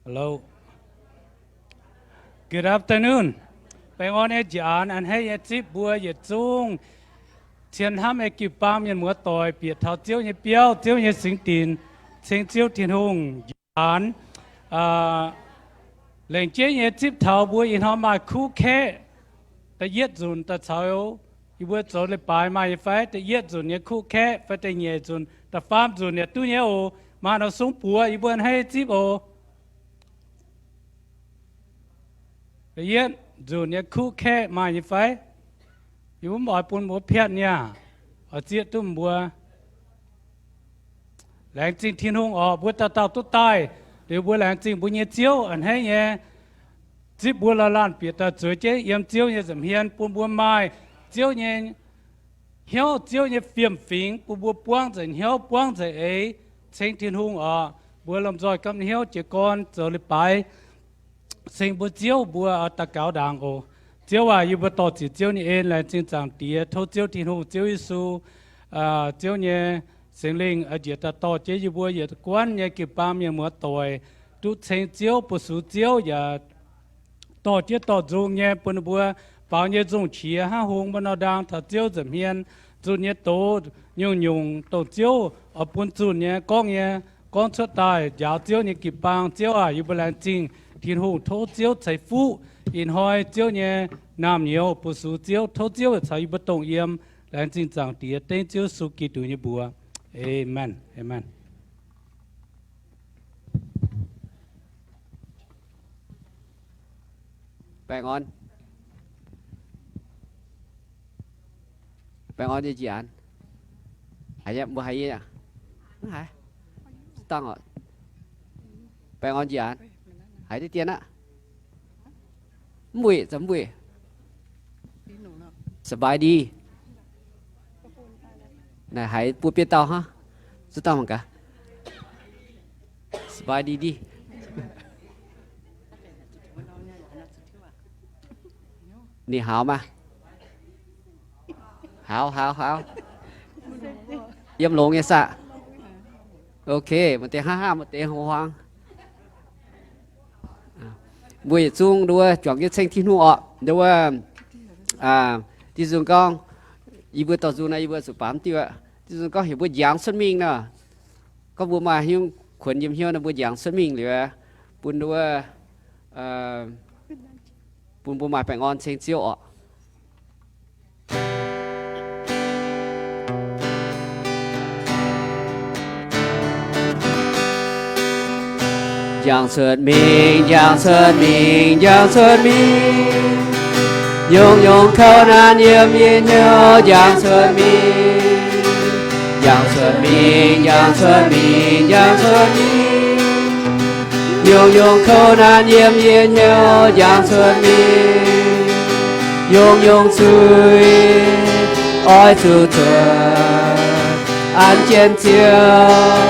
Hello. Good afternoon. Baengh orn nyei njiec aanx a'hneiv nyei zipv mbuo yietc zungv cien hnamv nyei jiu-baang mienh muoz-doic bieqc taux Ziouv nyei biauv, Ziouv nyei singx dinc, ceng Ziouv Tin-Hungh njiec aanx. Lengc jeiv nyei zipv taux mbuo ih hnoi maaih kuv kaeqv. Da'yietv nzunc daaih caux yie mbuo zoux leiz-baaix maaih nyei fai? Da'yietv nzunc nyei kuv kaeqv fai da'nyeic nzunc, da'faam nzunc yaac duqv nyei oc. Maaih nor sung buoz yie mbuo a'hneiv zipv oc. Da'yietv nzunc nyei kuv kaeqv maaih nyei fai? Yie mbuo mv oix bun mbuo piatv niaa, oix zieqv duqv mbuo. Laengz zingh Tin-Hungh oc, mbuo dauh dauh duqv daaih. Liuz mbuo laengz zingh mbuo nyei Ziouv a'hneiv nyei zipv mbuo la'laanh bieqc daaih zueiz jienv yiem Ziouv nyei nza'hmien, bun mbuo maaih Ziouv nyei hnyouv, Ziouv nyei fiem-fingx, bun mbuo buangv nzengc hnyouv, buangv nzengc eix, ceng Tin-Hungh oc. Mbuo lomh nzoih gamh hnyouv jiez gorn zoux leiz-baaix ceng mbuo Ziouv, mbuo oix daux gaux ndaangc oc. Ziouv aac, yie mbuo dor-ziec Ziouv nyei en, laengz zingh Zaangc Diex, tov Ziouv Tin-Hungh, Ziouv Yesu, Ziouv nyei Singx Lingh oix njiec daaih dorh jienv yie mbuo yietc guanh nyei jiu-baang mienh muoz-doic duqv ceng Ziouv, bu sux Ziouv, yaac dorh jienv dorh nzung nyei bun ninh mbuo faaux nyei nzung-qiex hnangv hung mbuo nor ndaang taux Ziouv nza'hmien. Zunh nyei doz nyungc-nyungc dongh Ziouv oix bun zunh nyei gorngv nyei, gorngv cuotv daaih njaaux Ziouv nyei jiu-baang. Ziouv aac, yie mbuo laengz zingh Tin-Hungh, tov Ziouv ceix fuqv ih hnoi Ziouv nyei naamh nyouz bu sux Ziouv. Tov Ziouv caux yie mbuo dongh yiem. Laengz zingh Zaangc Diex, dengv Ziouv Yesu Giduc nyei mbuox. Aamen. Aamen. Baengh orn. Baengh orn nyei njiec aanx. Haiz mbuo haiz nyei aqv. Mv haiz. Dangh oc. Baengh orn njiec aanx. Haiz deix dien aqv. Mv wuic, za'mv wuic. สบายดี. Naaic haiz buo biei dauh hnangv. Zuov dauh mangc gaax. สบายดีดี. นี่หาวมา หาว หาว หาว Yiem longx nyei saah? Ok, maaih deix hnangv haav, maaih deix huaang-huaang. Mbuo yietc zungv nduov juangc jienv ceng Tin-Hungh orqc. Nduov, dinh nzung gorngv, yie mbuo dorh nzung naaiv yie mbuo zuqc baamz diuh aqv. Dinh nzung gorngv heuc mbuo njangx cuotv mingh nor. Gorngv mbuo maaih hnyouv kuonx yiem hnyouv nor, mbuo njangx cuotv mingh liuz, bun nduov, bun mbuo maaih baengh orn ceng Ziouv orqc. njangx cuotv mingh, njangx cuotv mingh, njangx cuotv mingh. Nyungc-nyungc kouv naanc yiem yie hnyouv njangx cuotv mingh. Njangx cuotv mingh, njangx cuotv mingh, njangx cuotv mingh. Nyungc-nyungc kouv naanc yiem yie hnyouv njangx cuotv mingh. Nyungc-nyungc zuiz oix zuqc cuotv, an jienv Ziouv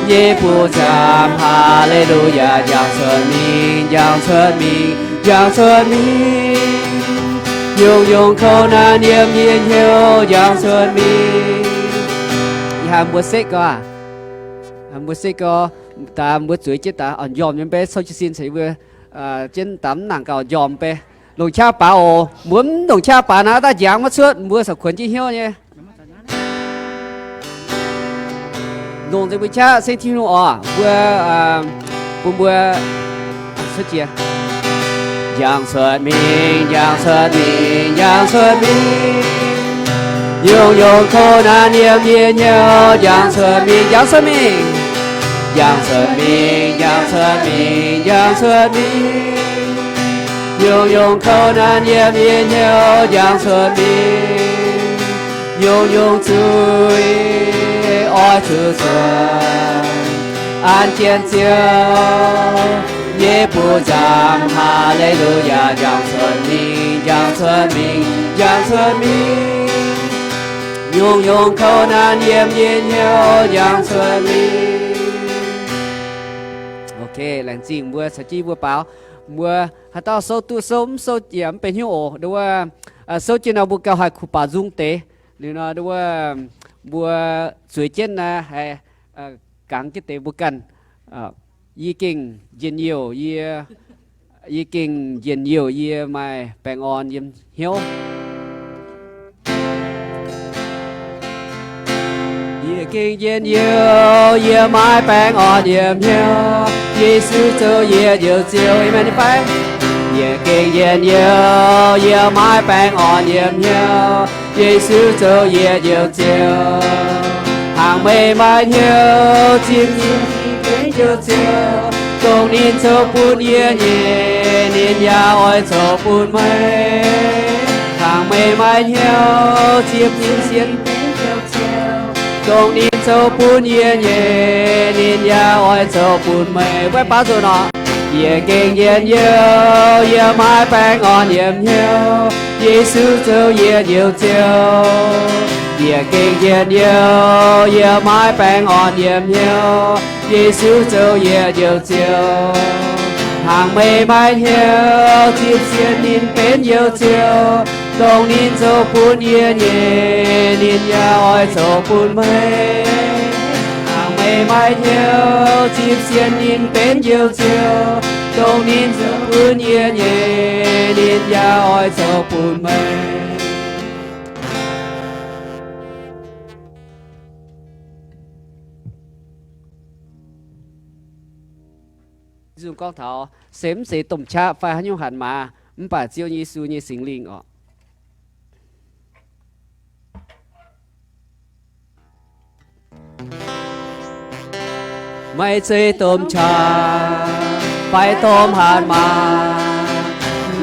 nyei buoz-nzaamc. Haa-lee-lu-yaa, njangx cuotv mingh, njangx cuotv mingh, njangx cuotv mingh. Nyungc-nyungc kouv naanc yiem yie hnyouv njangx cuotv mingh. Ih hnoi mbuo sekv gorx, mbuo sekv gorx, daaih mbuo zueiz jienv daaih oix njormh nyei mbe, souv jiez sin caux yie mbuo jienv daaih mv nangc gauh njormh mbe. Longc qaqv baax oc. Mbuo mv longc qaqv baax naaiv daaih njangx maiv cuotv, mbuo corc kuonx jienv hnyouv nyei. Longc nzengc mbuo qaqv ceng Tin-Hungh oc. Mbuo, bun mbuo cuotv jiex. Njangx cuotv mingh, njangx cuotv mingh, njangx cuotv mingh. Nyungc-nyungc kouv naanc yiem yie hnyouv njangx cuotv mingh, njangx cuotv mingh. Njangx cuotv mingh, njangx cuotv mingh, njangx cuotv mingh. Nyungc-nyungc kouv naanc yiem yie hnyouv njangx cuotv mingh. Nyungc-nyungc zuiz oix zuqc cuotv, an jienv Ziouv nyei buoz-nzaamc. Haa-lee-lu-yaa, njangx cuotv mingh, njangx cuotv mingh, njangx cuotv mingh. Nyungc-nyungc kouv naanc yiem yie hnyouv njangx cuotv mingh. Ok, laengz zingh mbuo caux jienv mbuo baaux. Mbuo haaix dauh souv duqv souv, mv souv yaac mv benx hnyouv oc. Nduov, souv jienv nor mbuo gauh haih kuh baaux nzung deix. Liuz nor nduov, mbuo zueiz jienv naaiv haih gangx jienv deix mbuo ganh. Yie gengh njien-youh yie, yie gengh njien-youh yie maaih baengh orn yiem hnyouv. Yie gengh njien-youh yie maaih baengh orn yiem hnyouv. Yesu zoux yietc njoux Ziouv, amen fai? Yie gengh njien-youh yie maaih baengh orn yiem hnyouv. Yesu zoux yietc njoux Ziouv. Hnangv meih maaih hnyouv zipv ninh benx njoux Ziouv, dongh ninh zoux bun yie nyei, ninh yaac oix zoux bun meih. Hnangv meih maaih hnyouv zipv ninh sienx benx njoux Ziouv, dongh ninh zoux bun yie nyei, ninh yaac oix zoux bun meih. Mbuo baaux nzunc nor. Yie gengh njien-youh yie maaih baengh orn yiem hnyouv. Yesu zoux yietc njoux Ziouv. Yie gengh njien-youh yie maaih baengh orn yiem hnyouv. Yesu zoux yietc njoux Ziouv. Hnangv meih maaih hnyouv zipv sienx ninh benx njoux Ziouv, dongh ninh zoux bun yie nyei, ninh yaac oix zoux bun meih. Hnangv meih maaih hnyouv zipv sienx ninh benx njoux Ziouv, dongh ninh zoux bun yie nyei, ninh yaac oix zoux bun meih. Nzunc gorngv taux se mv zeiz domh qaqv fai haaix nyungc hatc maaz, mv baac Ziouv Yesu nyei Singx Lingh orqc. Maiv zeiz domh qaqv fai domh hatc maaz,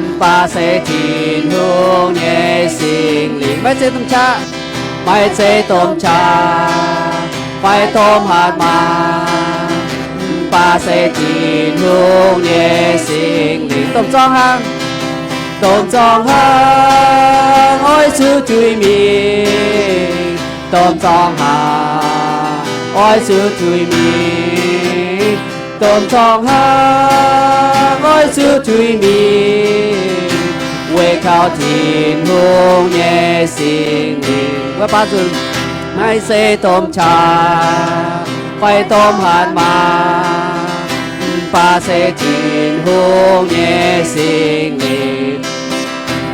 mv baac se Tin-Hungh nyei Singx Lingh. Maiv zeiz domh qaqv, maiv zeiz domh qaqv fai domh hatc maaz, mv baac se Tin-Hungh nyei Singx Lingh. Domh zorng hnangv, domh zorng hnangv oix zuqc tuix mingh. Domh zorng hnangv oix zuqc tuix mingh. Domh zorng hnangv oix zuqc tuix mingh, weic kaux Tin-Hungh nyei Singx Lingh. Mbuo baaux nzunc. Maiv zeiz domh qaqv fai domh hatc maaz, mv baac se Tin-Hungh nyei Singx Lingh.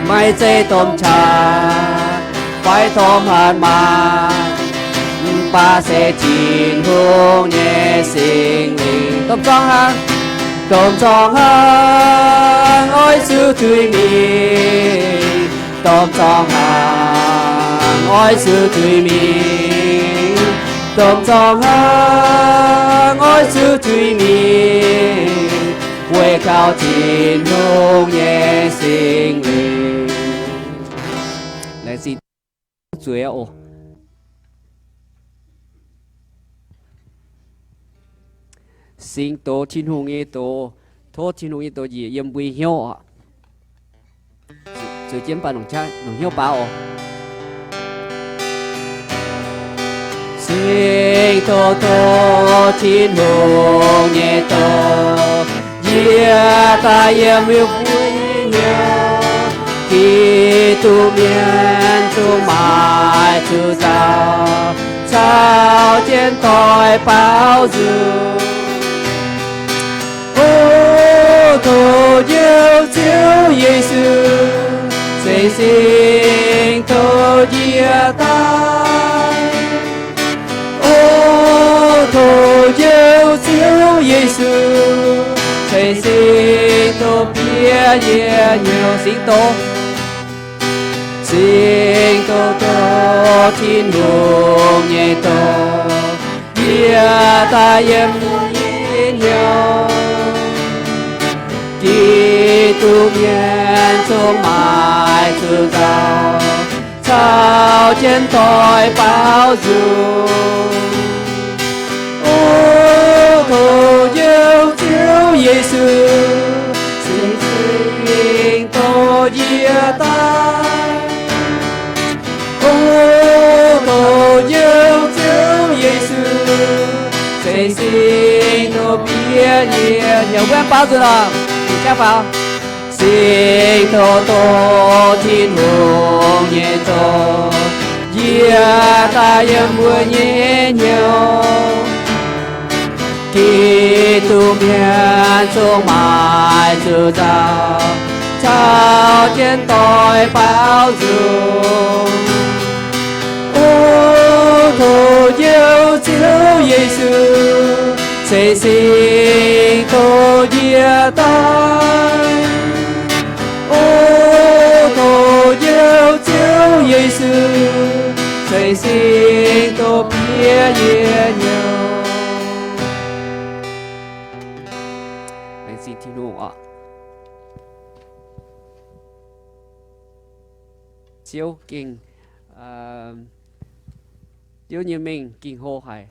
Maiv zeiz domh qaqv fai domh hatc maaz, mv baac se Tin-Hungh nyei Singx Lingh. Domh zorng hnangv, domh zorng hnangv oix zuqc tuix mingh. Domh zorng hnangv oix zuqc tuix mingh. Domh zorng hnangv oix zuqc tuix mingh, weic kaux Tin-Hungh nyei Singx Lingh. Laengz zingh zueiz oc. Singx doz, Tin-Hungh nyei doz. Tov Tin-Hungh nyei doz njiec yiem mbuo nyei hnyouv oc. Zueiz jienv mv baac longc hnyouv baaux oc. Singx doz, doz, Tin-Hungh nyei doz, njiec daaih yiem mbuo nyei hnyouv. Giduc mienh zungv maaih zuqc nzauh, caux jienv doic baaux nzung. O doz Njoux Ziouv Yesu, ceng singx doz njiec daaih. O doz Njoux Ziouv Yesu, ceng singx doz bieqc yie hnyouv. Singx doz, singx doz, doz Tin-Hungh nyei doz, njiec daaih yiem mbuo nyei hnyouv. Giduc mienh zungv maaih zuqc nzauh, caux jienv doic baaux nzung. O doz Njoux Ziouv Yesu, ceng singx doz njiec daaih. O doz Njoux Ziouv Yesu, ceng singx doz bieqc yie hnyouv. Mbuo baaux nzunc oc. Jangv faaux. Singx doz, doz Tin-Hungh nyei doz, njiec daaih yiem mbuo nyei hnyouv. Giduc mienh zungv maaih zuqc nzauh, caux jienv doix baaux nzung. O tov Njoux Ziouv Yesu, ceix singx tov njiec daaih. O tov Njoux Ziouv Yesu, ceix singx tov bieqc yie nyouz. Laengz zingh Tin-Hungh oc. Ziouv gengh, Ziouv nyei mengh gengh hlo haic.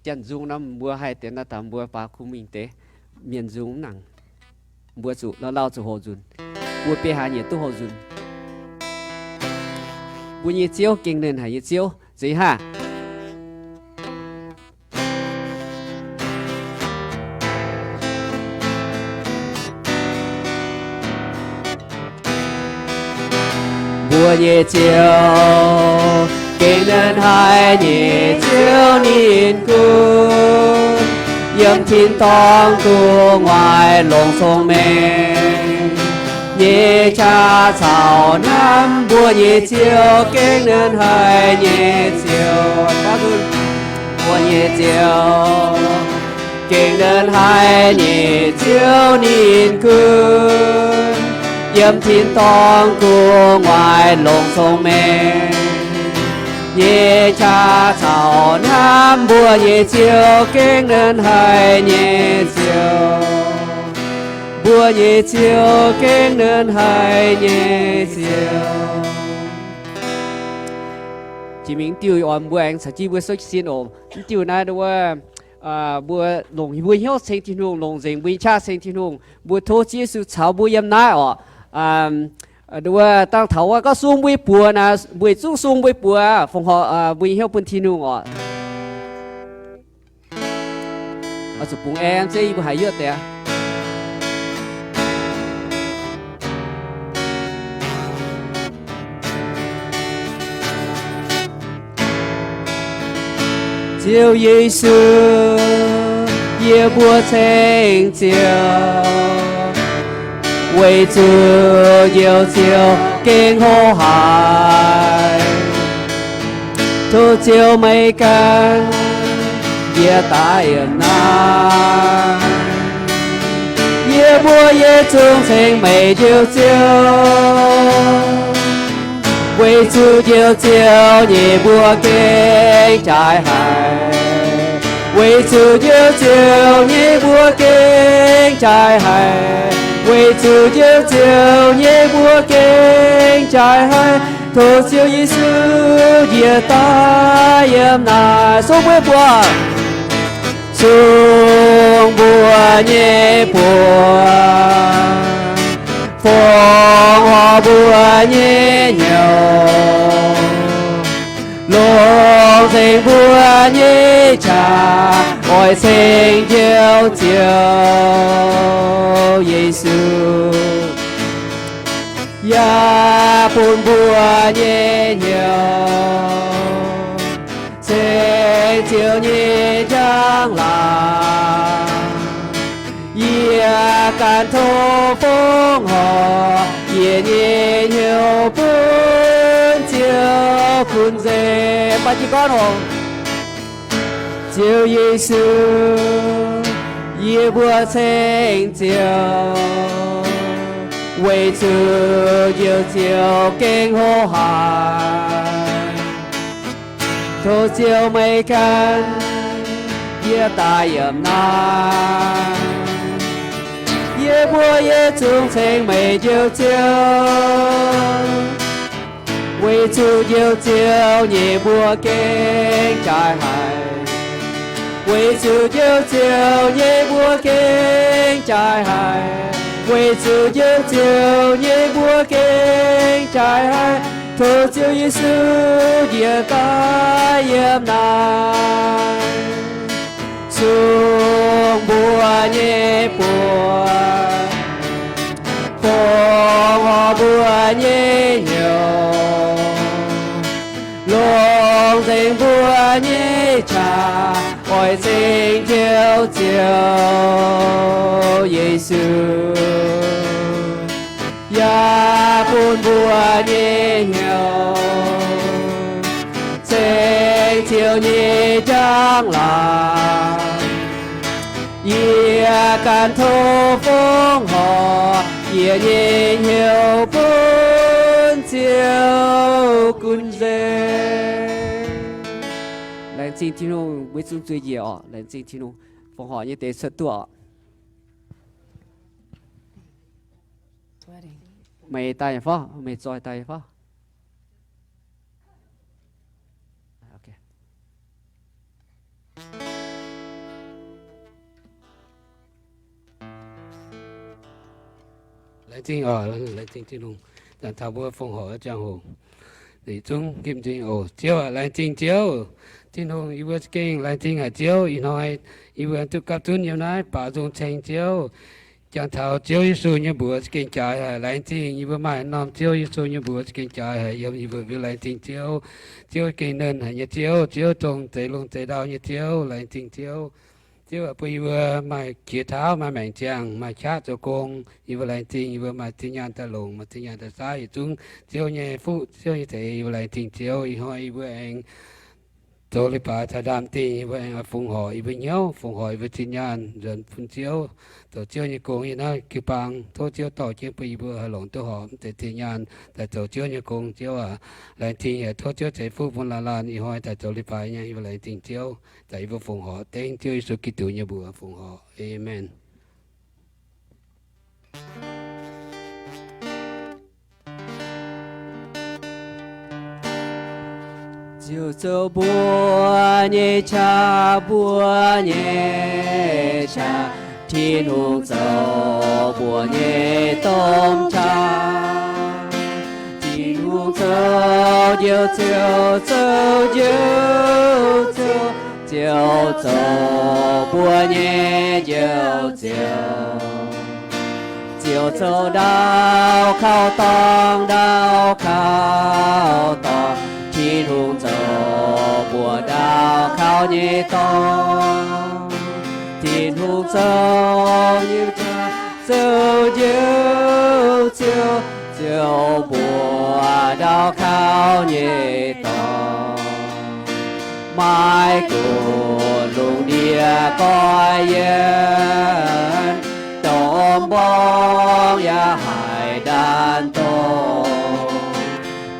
Janx nzung nor mbuo haih deix naaiv daaih mbuo baaux kuv mingh deix. Mienh nzung mv nangc. Mbuo zuqc lauh lauh zuqc hoqc nzunc. Mbuo biei hlaax nyieqc duqv hoqc nzunc. Mbuo nyei Ziouv gengh nernh haic nyei Ziouv. Zeiz haav. Mbuo nyei Ziouv gengh nernh haic nyei Ziouv, ninh gunv yiem tin-dorngh gu'nguaaic longc cong-mengh nyei qaqv caux hnamv. Mbuo nyei Ziouv gengh nernh haic nyei Ziouv. Mbuo nyei Ziouv gengh nernh haic nyei Ziouv, ninh gunv yiem tin-dorngh gu'nguaaic longc cong-mengh nyei qaqv caux hnamv. Mbuo nyei Ziouv gengh nernh haic nyei Ziouv. Mbuo nyei Ziouv gengh nernh haic nyei Ziouv. Jiex mingh diuh oix mbuo aengx caux jienv mbuo souv jienv sin oc. Mv diuh naaiv wuov, mbuo longc mbuo hnyouv ceng Tin-Hungh, longc nzengc mbuo nyei qaqv ceng Tin-Hungh. Mbuo tov Ziouv Yesu caux mbuo yiem naaiv oc. Wuov dangh taux wuov gorngv sung mbuo nyei buoz naaic, mbuo zungv sung mbuo nyei buoz, fongc horc mbuo nyei hnyouv bun Tin-Hungh oc. Oix zuqc bungx ae zeiv yie mbuo haiz yuoqv deix. Ziouv Yesu, yie mbuo ceng Ziouv, weic zuqc Njoux Ziouv gengh hlo haic. Tov Ziouv meih gan yie daaih yiem naaiv. Yie mbuo yietc zungv ceng meih Njoux Ziouv. Weic zuqc Njoux Ziouv nyei mbuo gengh jaaix haic. Weic zuqc Njoux Ziouv nyei mbuo gengh jaaix haic. Weic zuqc Njoux Ziouv nyei mbuo gengh jaaix haic. Tov Ziouv Yesu njiec daaih yiem naaiv. Sung mbuo nyei buoz. Sung mbuo nyei buoz, fongc horc mbuo nyei hnyouv, longc nzengc mbuo nyei qaqv, oix ceng Njoux Ziouv Yesu, yaac bun mbuo nyei hnyouv ceng Ziouv nyei njang-laangc. Yie ganh tov fongc horc yie nyei hnyouv bun Ziouv bun nzengc. Baac jiez gorn oc. Ziouv Yesu, yie mbuo ceng Ziouv, weic zuqc Njoux Ziouv gengh hlo haic. Tov Ziouv meih gan yie daaih yiem naaiv. Yie mbuo yietc zungv ceng meih Njoux Ziouv. Weic zuqc Njoux Ziouv nyei mbuo gengh jaaix haic. Weic zuqc Njoux Ziouv nyei mbuo gengh jaaix haic. Weic zuqc Njoux Ziouv nyei mbuo gengh jaaix haic. Tov Ziouv Yesu njiec daaih yiem naaiv, sung mbuo nyei buoz, fongc horc mbuo nyei hnyouv. nzengc mbuo nyei qaqv, oix ceng Ziouv, Ziouv Yesu, yaac bun mbuo nyei hnyouv ceng Ziouv nyei njang-laangc. Yie ganh tov fongc horc yie nyei hnyouv bun Ziouv gunv nzengc. Laengz zingh Tin-Hungh, mbuo zungv zueiz njiec orqc. Laengz zingh Tin-Hungh. Fongc horc nyei deix cuotv duqv orqc. Meih daaih fov, meih zoih daaih fov. Laengz zingh oc, laengz zingh Tin-Hungh, zanc taux mbuo fongc horc ziangh hoc, yietc zungv gimv nzingh oc. Ziouv aac, laengz zingh Ziouv. Tin-Hungh, yie mbuo za'gengh laengz zingh haic Ziouv. Ih hnoi yie mbuo duqv gapv zunv yiem naaiv baaux nzung ceng Ziouv. Jangx taux Ziouv Yesu nyei mbuox za'gengh jaaix haic, laengz zingh. Yie mbuo maaih norm Ziouv Yesu nyei mbuox za'gengh jaaix haic yiem yie mbuo, mbuo laengz zingh Ziouv. Ziouv gengh nernh haic nyei Ziouv, Ziouv dongh zeix lungh zeix ndau nyei Ziouv, laengz zingh Ziouv. Ziouv aac, bun yie mbuo maaih qiex tauv, maaih maengc ziangh, maaih qaqv zoux gong. Yie mbuo laengz zingh. Yie mbuo maaih zinh nyaanh daaih longc, maaih zinh nyaanh daaih saaiv yietc zungv Ziouv nyei fuqv, Ziouv nyei zeix. Yie mbuo laengz zingh Ziouv. Ih hnoi yie mbuo aengx zoux leiz-baaix taux ndaamv-dingh, yie mbuo aengx oix fongc horc yie mbuo hnyouv, fongc horc yie mbuo zinh nyaanh nzuonx bun Ziouv, zoux Ziouv nyei gong yiem naaiv jiu-baang. Tov Ziouv dorh jienv bun yie mbuo haih longc duqv horpc mv deix zinh nyaanh daaih zoux Ziouv nyei gong. Ziouv aac, laengz zingh yaac tov Ziouv ceix fuqv bun laanh laanh ih hnoi daaih zoux leiz-baaix nyei. Yie mbuo laengz zingh Ziouv, daaih yie mbuo fongc horc dengv Ziouv Yesu Giduc nyei mbuox fongc horc. Aamen. Ziouv zoux mbuo nyei qaqv, mbuo nyei qaqv. Tin-Hungh zoux mbuo nyei domh qaqv. Tin-Hungh zoux Njoux Ziouv, zoux Njoux Ziouv. Ziouv zoux mbuo nyei Njoux Ziouv. Ziouv zoux ndau kauv dorngh, ndau kauv dorngh. Tin-Hungh zoux mbuo ndau kauv nyei dorngh. Tin-Hungh zoux Njoux Ziouv, zoux Njoux Ziouv. Ziouv mbuo ndau kauv nyei dorngx. Maaih gunv lungh ndiev goiv yienh, domh mborng yaac haih ndaanh dongh.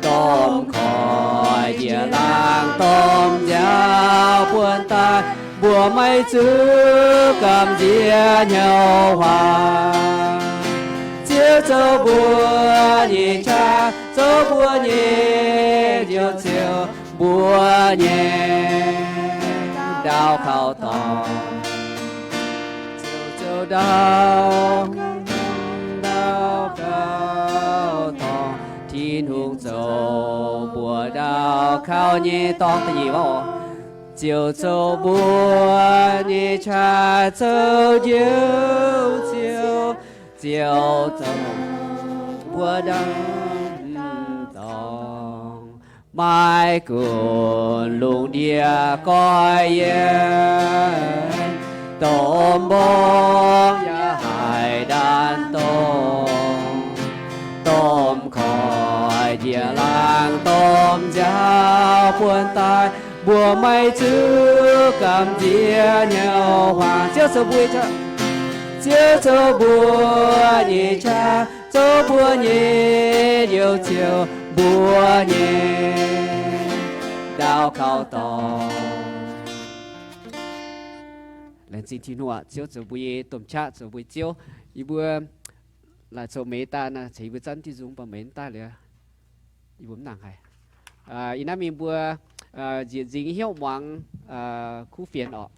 Domh koiv njiec laangz, domh nziaaux buonv daaih, mbuo maiv zuqc gamh nziex hnyouv huaang. Ziouv zoux mbuo nyei qaqv, zoux mbuo nyei Njoux Ziouv, mbuo nyei ndau kauv dorngh. Ziouv zoux ndau, ndau kauv dorngh. Tin-Hungh zoux mbuo ndau kauv nyei dorngx. Da'nyeic waac oc. Ziouv zoux mbuo nyei qaqv, zoux Njoux Ziouv. Ziouv zoux mbuo ndau dorngx. Maaih gunv lungh ndiev goiv yienh, domh mborng yaac haih ndaanh dongh. Domh koiv njiec laangz, domh nziaaux buonv daaih, mbuo maiv zuqc gamh nziex hnyouv huaang. Ziouv zoux mbuo nyei qaqv, Ziouv zoux mbuo nyei qaqv, zoux mbuo nyei Njoux Ziouv, mbuo nyei ndau kauv dorngx. Laengz zingh Tin-Hungh aac, Ziouv zoux mbuo nyei domh qaqv, zoux mbuo nyei Ziouv. Yie mbuo laaic zoux meix daaih naaic, ceix yie mbuo zanv diuh nzung baac meix mv daaih liuz, yie mbuo mv nangc haic. Ih naaiv mingh mbuo njiec nzingx hnyouv muangx kuv fienx orqc.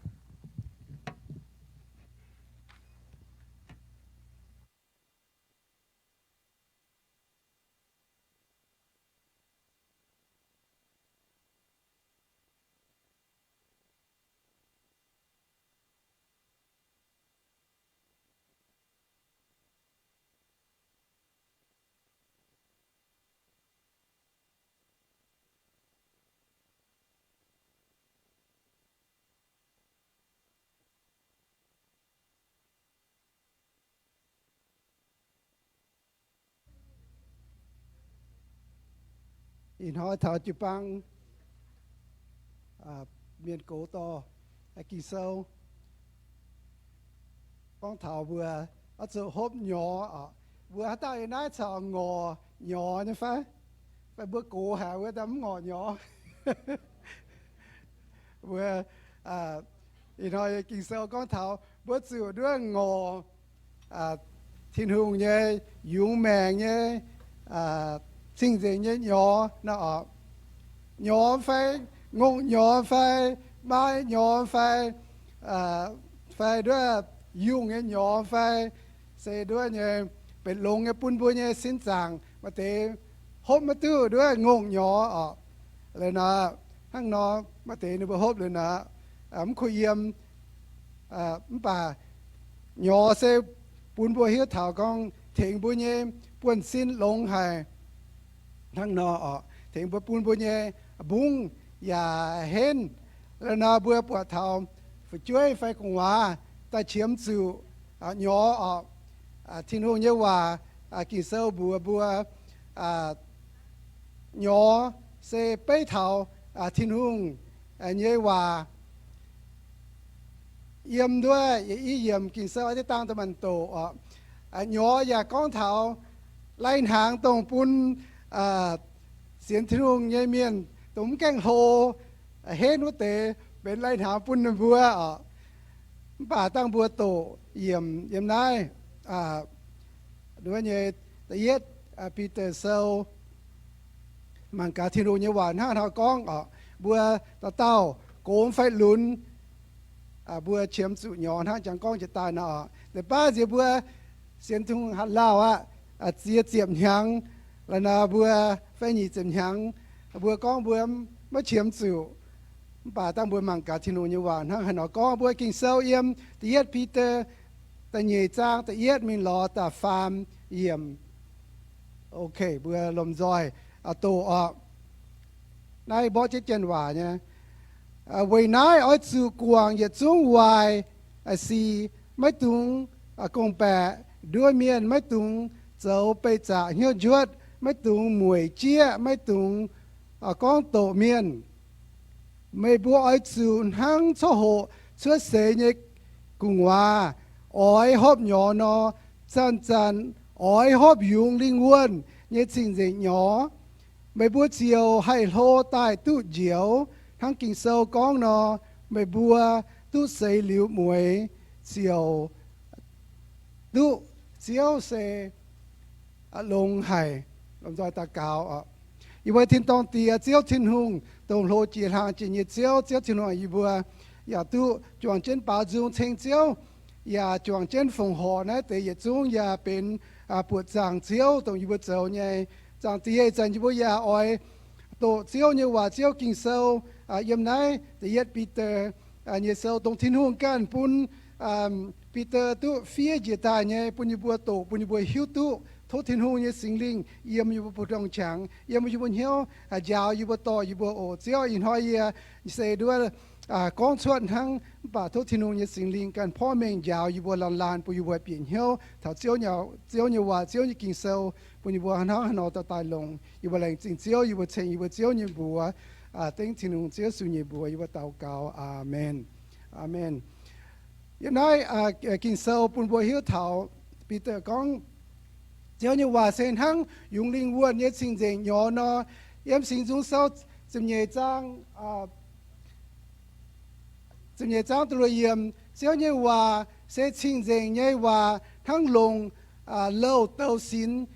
Ih hnoi taux jiu-baang mienh gox dorh Ging-Sou gorngv taux mbuo oix zuqc hopv nyorx oc. Mbuo haaix dauh yiem naaiv corc ngorc nyorx nyei fai? Fai mbuo gox haic wuov daaih mv ngorc nyorx? Mbuo, ih hnoi Ging-Sou gorngv taux mbuo zuqc nduov ngorc Tin-Hungh nyei yungz maengc nyei cing-nzengc nyei nyorx nor oc. Nyorx fai, ngongh nyorx fai, mai nyorx fai, fai nduov yungh nyei nyorx fai, se nduov nyei benx longx nyei bun mbuo nyei sin zaangc. Maaih deix hopv maiv duqv nduov ngongh nyorx oc. Liuz nor, hnangv nor maaih deix ninh mbuo hopv liuz nor, mv kuh yiem. Mv baac nyorx se bun mbuo hiuv taux gorngv tengx mbuo nyei buonv-sin longx haic. Hnangv nor oc, tengx mbuo bun mbuo nyei mbungv yaac henv. Liuz nor mbuo buatc taux fu'jueiv fai gu'nguaaz daaih qiemx zuqc nyorx oc. Tin-Hungh nyei waac, Ging-Sou mbuox mbuo, nyorx se beiv taux Tin-Hungh nyei waac. Yiem nduov i yiemc Ging-Sou deix dangh da'maanc doqc oc. Nyorx yaac gorngv taux lai-hnaangx dongh bun sienx Tin-Hungh nyei mienh dongh mv gaengh hlo henv wuov deix benx lai-hnaangx bun ninh mbuo oc. Mv baac dangh mbuo doqc yiemc yiem naaiv, nduov nyei, da'yietv Bide Sou, mangc gaax Tin-Hungh nyei waac hnangv haaix nor gorngv oc. Mbuo dauh dauh gox fai lunx, mbuo qiemx zuqc nyorx hnangv jangx gorngv jiex daaih nor oc. Leiz baav nziex mbuo sienx Tin-Hungh haaix lauh aqv, ziex ziepc hnyangx, la'nor mbuo fai nyic ziepc hnyangx, mbuo gorngv mbuo maiv qiemx zuqc. Mv baac dangh mbuo mangc gaax Tin-Hungh nyei waac hnangv haaix nor gorngv. Mbuo Ging-Sou yiem da'yietv Bide da'nyeic zaang da'yietv mingh lorz da'faam yiemc. Ok, mbuo lomh nzoih doqc oc. Naaiv mborqv jienv Janx waac nyei. Weic naaiv oix zuqc guangc yietc zungv waaic sic, maiv dungx gorngv-baeqc nduov mienh, maiv dungx zoux beih zaqc hnyouv njuotv, maiv dungx mueic jieqv, maiv dungx gorngv doqc mienh. Meih mbuo oix zuqc hnangv coqv hoqc cuotv seix nyei gu'nguaaz oix hopv nyorx nor, zanc-zanc oix hopv yungz lingh wuonh nyei cing-nzengc nyorx. Meih mbuo ziouc haih hlo daaih duqv njoux. Hnangv Ging-Sou gorngv nor, meih mbuo duqv seix liuz mueiz ziouc duqv Ziouv se longx haic. Lomh nzoih daux gaux oc. Yie mbuo tin-dorngh Diex, Ziouv Tin-Hungh, dongh hlo jiex hlang jiex nyei Ziouv. Ziouv Tin-Hungh, yie mbuo yaac duqv juangc jienv baaux nzung ceng Ziouv, yaac juangc jienv fongc horc naaiv deix yietc zungv yaac benx buoqc zaangc Ziouv dongh yie mbuo zoux nyei. Zaangc Diex, ih zanc yie mbuo yaac oix doqc Ziouv nyei waac, Ziouv Ging-Sou, yiem naaiv da'yietv Bide nyei sou, dongh Tin-Hungh ganh bun Bide duqv fiev njiec daaih nyei, bun yie mbuo doqc, bun yie mbuo hiuv duqv. Tov Tin-Hungh nyei Singx Lingh yiem yie mbuo mbu'ndongx qangx, yiem yie mbuo hnyouv, njaaux yie mbuo, dorh yie mbuo oc. Ziouv, ih hnoi yie se nduov gorngv cuotv hnangv, mv baac tov Tin-Hungh nyei Singx Lingh ganh porv mengh njaaux yie mbuo laanh laanh, bun yie mbuo bieqc hnyouv taux Ziouv nyei waac, Ziouv nyei Ging-Sou, bun yie mbuo hnangv haaix nor daaih longx. Yie mbuo laengz zingh Ziouv, yie mbuo ceng yie mbuo Ziouv nyei mbuox, dengv Tin-Hungh Ziouv Yesu nyei mbuox yie mbuo daux gaux. Aamen. Aamen. Yiem naaiv Ging-Sou bun mbuo hiuv taux Bide gorngv, Ziouv nyei waac se hnangv yungz lingh wuonh nyei cing-nzengc nyorx nor. Yiem Singx Nzung Sou ziepc nyeic zaang, ziepc nyeic zaang da'luoqc yiemc, Ziouv nyei waac se cing-nzengc nyei waac, hnangv longc louh douh sinx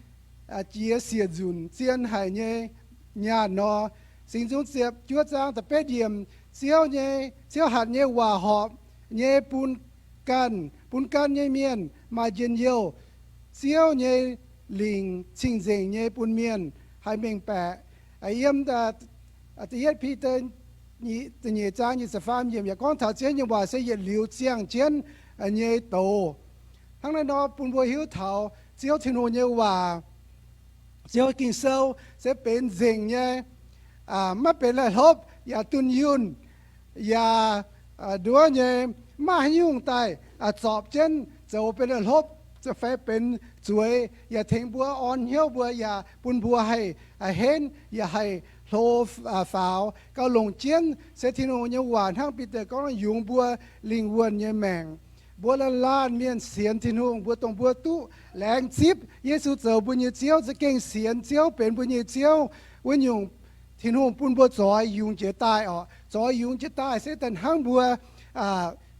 jiex siec nzunc zien haic nyei nyaanh nor. Singx Nzung ziepc juov zaang da'betv yiemc, Ziouv nyei, Ziouv hatc nyei waac horpc nyei bun ganh, bun gan nyei mienh maaih njien-youh. Ziouv nyei lingc cing-nzengc nyei bun mienh haih mengh baeqc. Yiem da'yietv Bide nyeic zaang nyic ziepc faam yiemc yaac gorngv taux Ziouv nyei waac se yietc liuz ziangh jienv nyei doz. Hnangv naaiv nor bun mbuo hiuv taux Ziouv Tin-Hungh nyei waac, Ziouv Ging-Sou se benx nzengc nyei, maiv benx naaiv hlopv yaac dunh yunh, yaac nduov nyei, maiv haaix nyungc daaih zorpc jienv zoux benx naaiv hlopv fai benx zueiz, yaac tengx mbuo orn hnyouv mbuo, yaac bun mbuo haih henv, yaac haih hlo faaux, gauh longc jienv se Tin-Hungh nyei waac hnangv Bide gorngv yungz mbuo lingh wuonh nyei maengc. Mbuo laanh laanh mienh sienx Tin-Hungh, mbuo dongh mbuo duqv laengz zipv Yesu zoux mbuo nyei Ziouv, za'gengh sienx Ziouv benx mbuo nyei Ziouv wuov nyungc, Tin-Hungh bun mbuo zoix yungz jiex daaih oc. Zoix yungz jiex daaih se daaih hnangv mbuo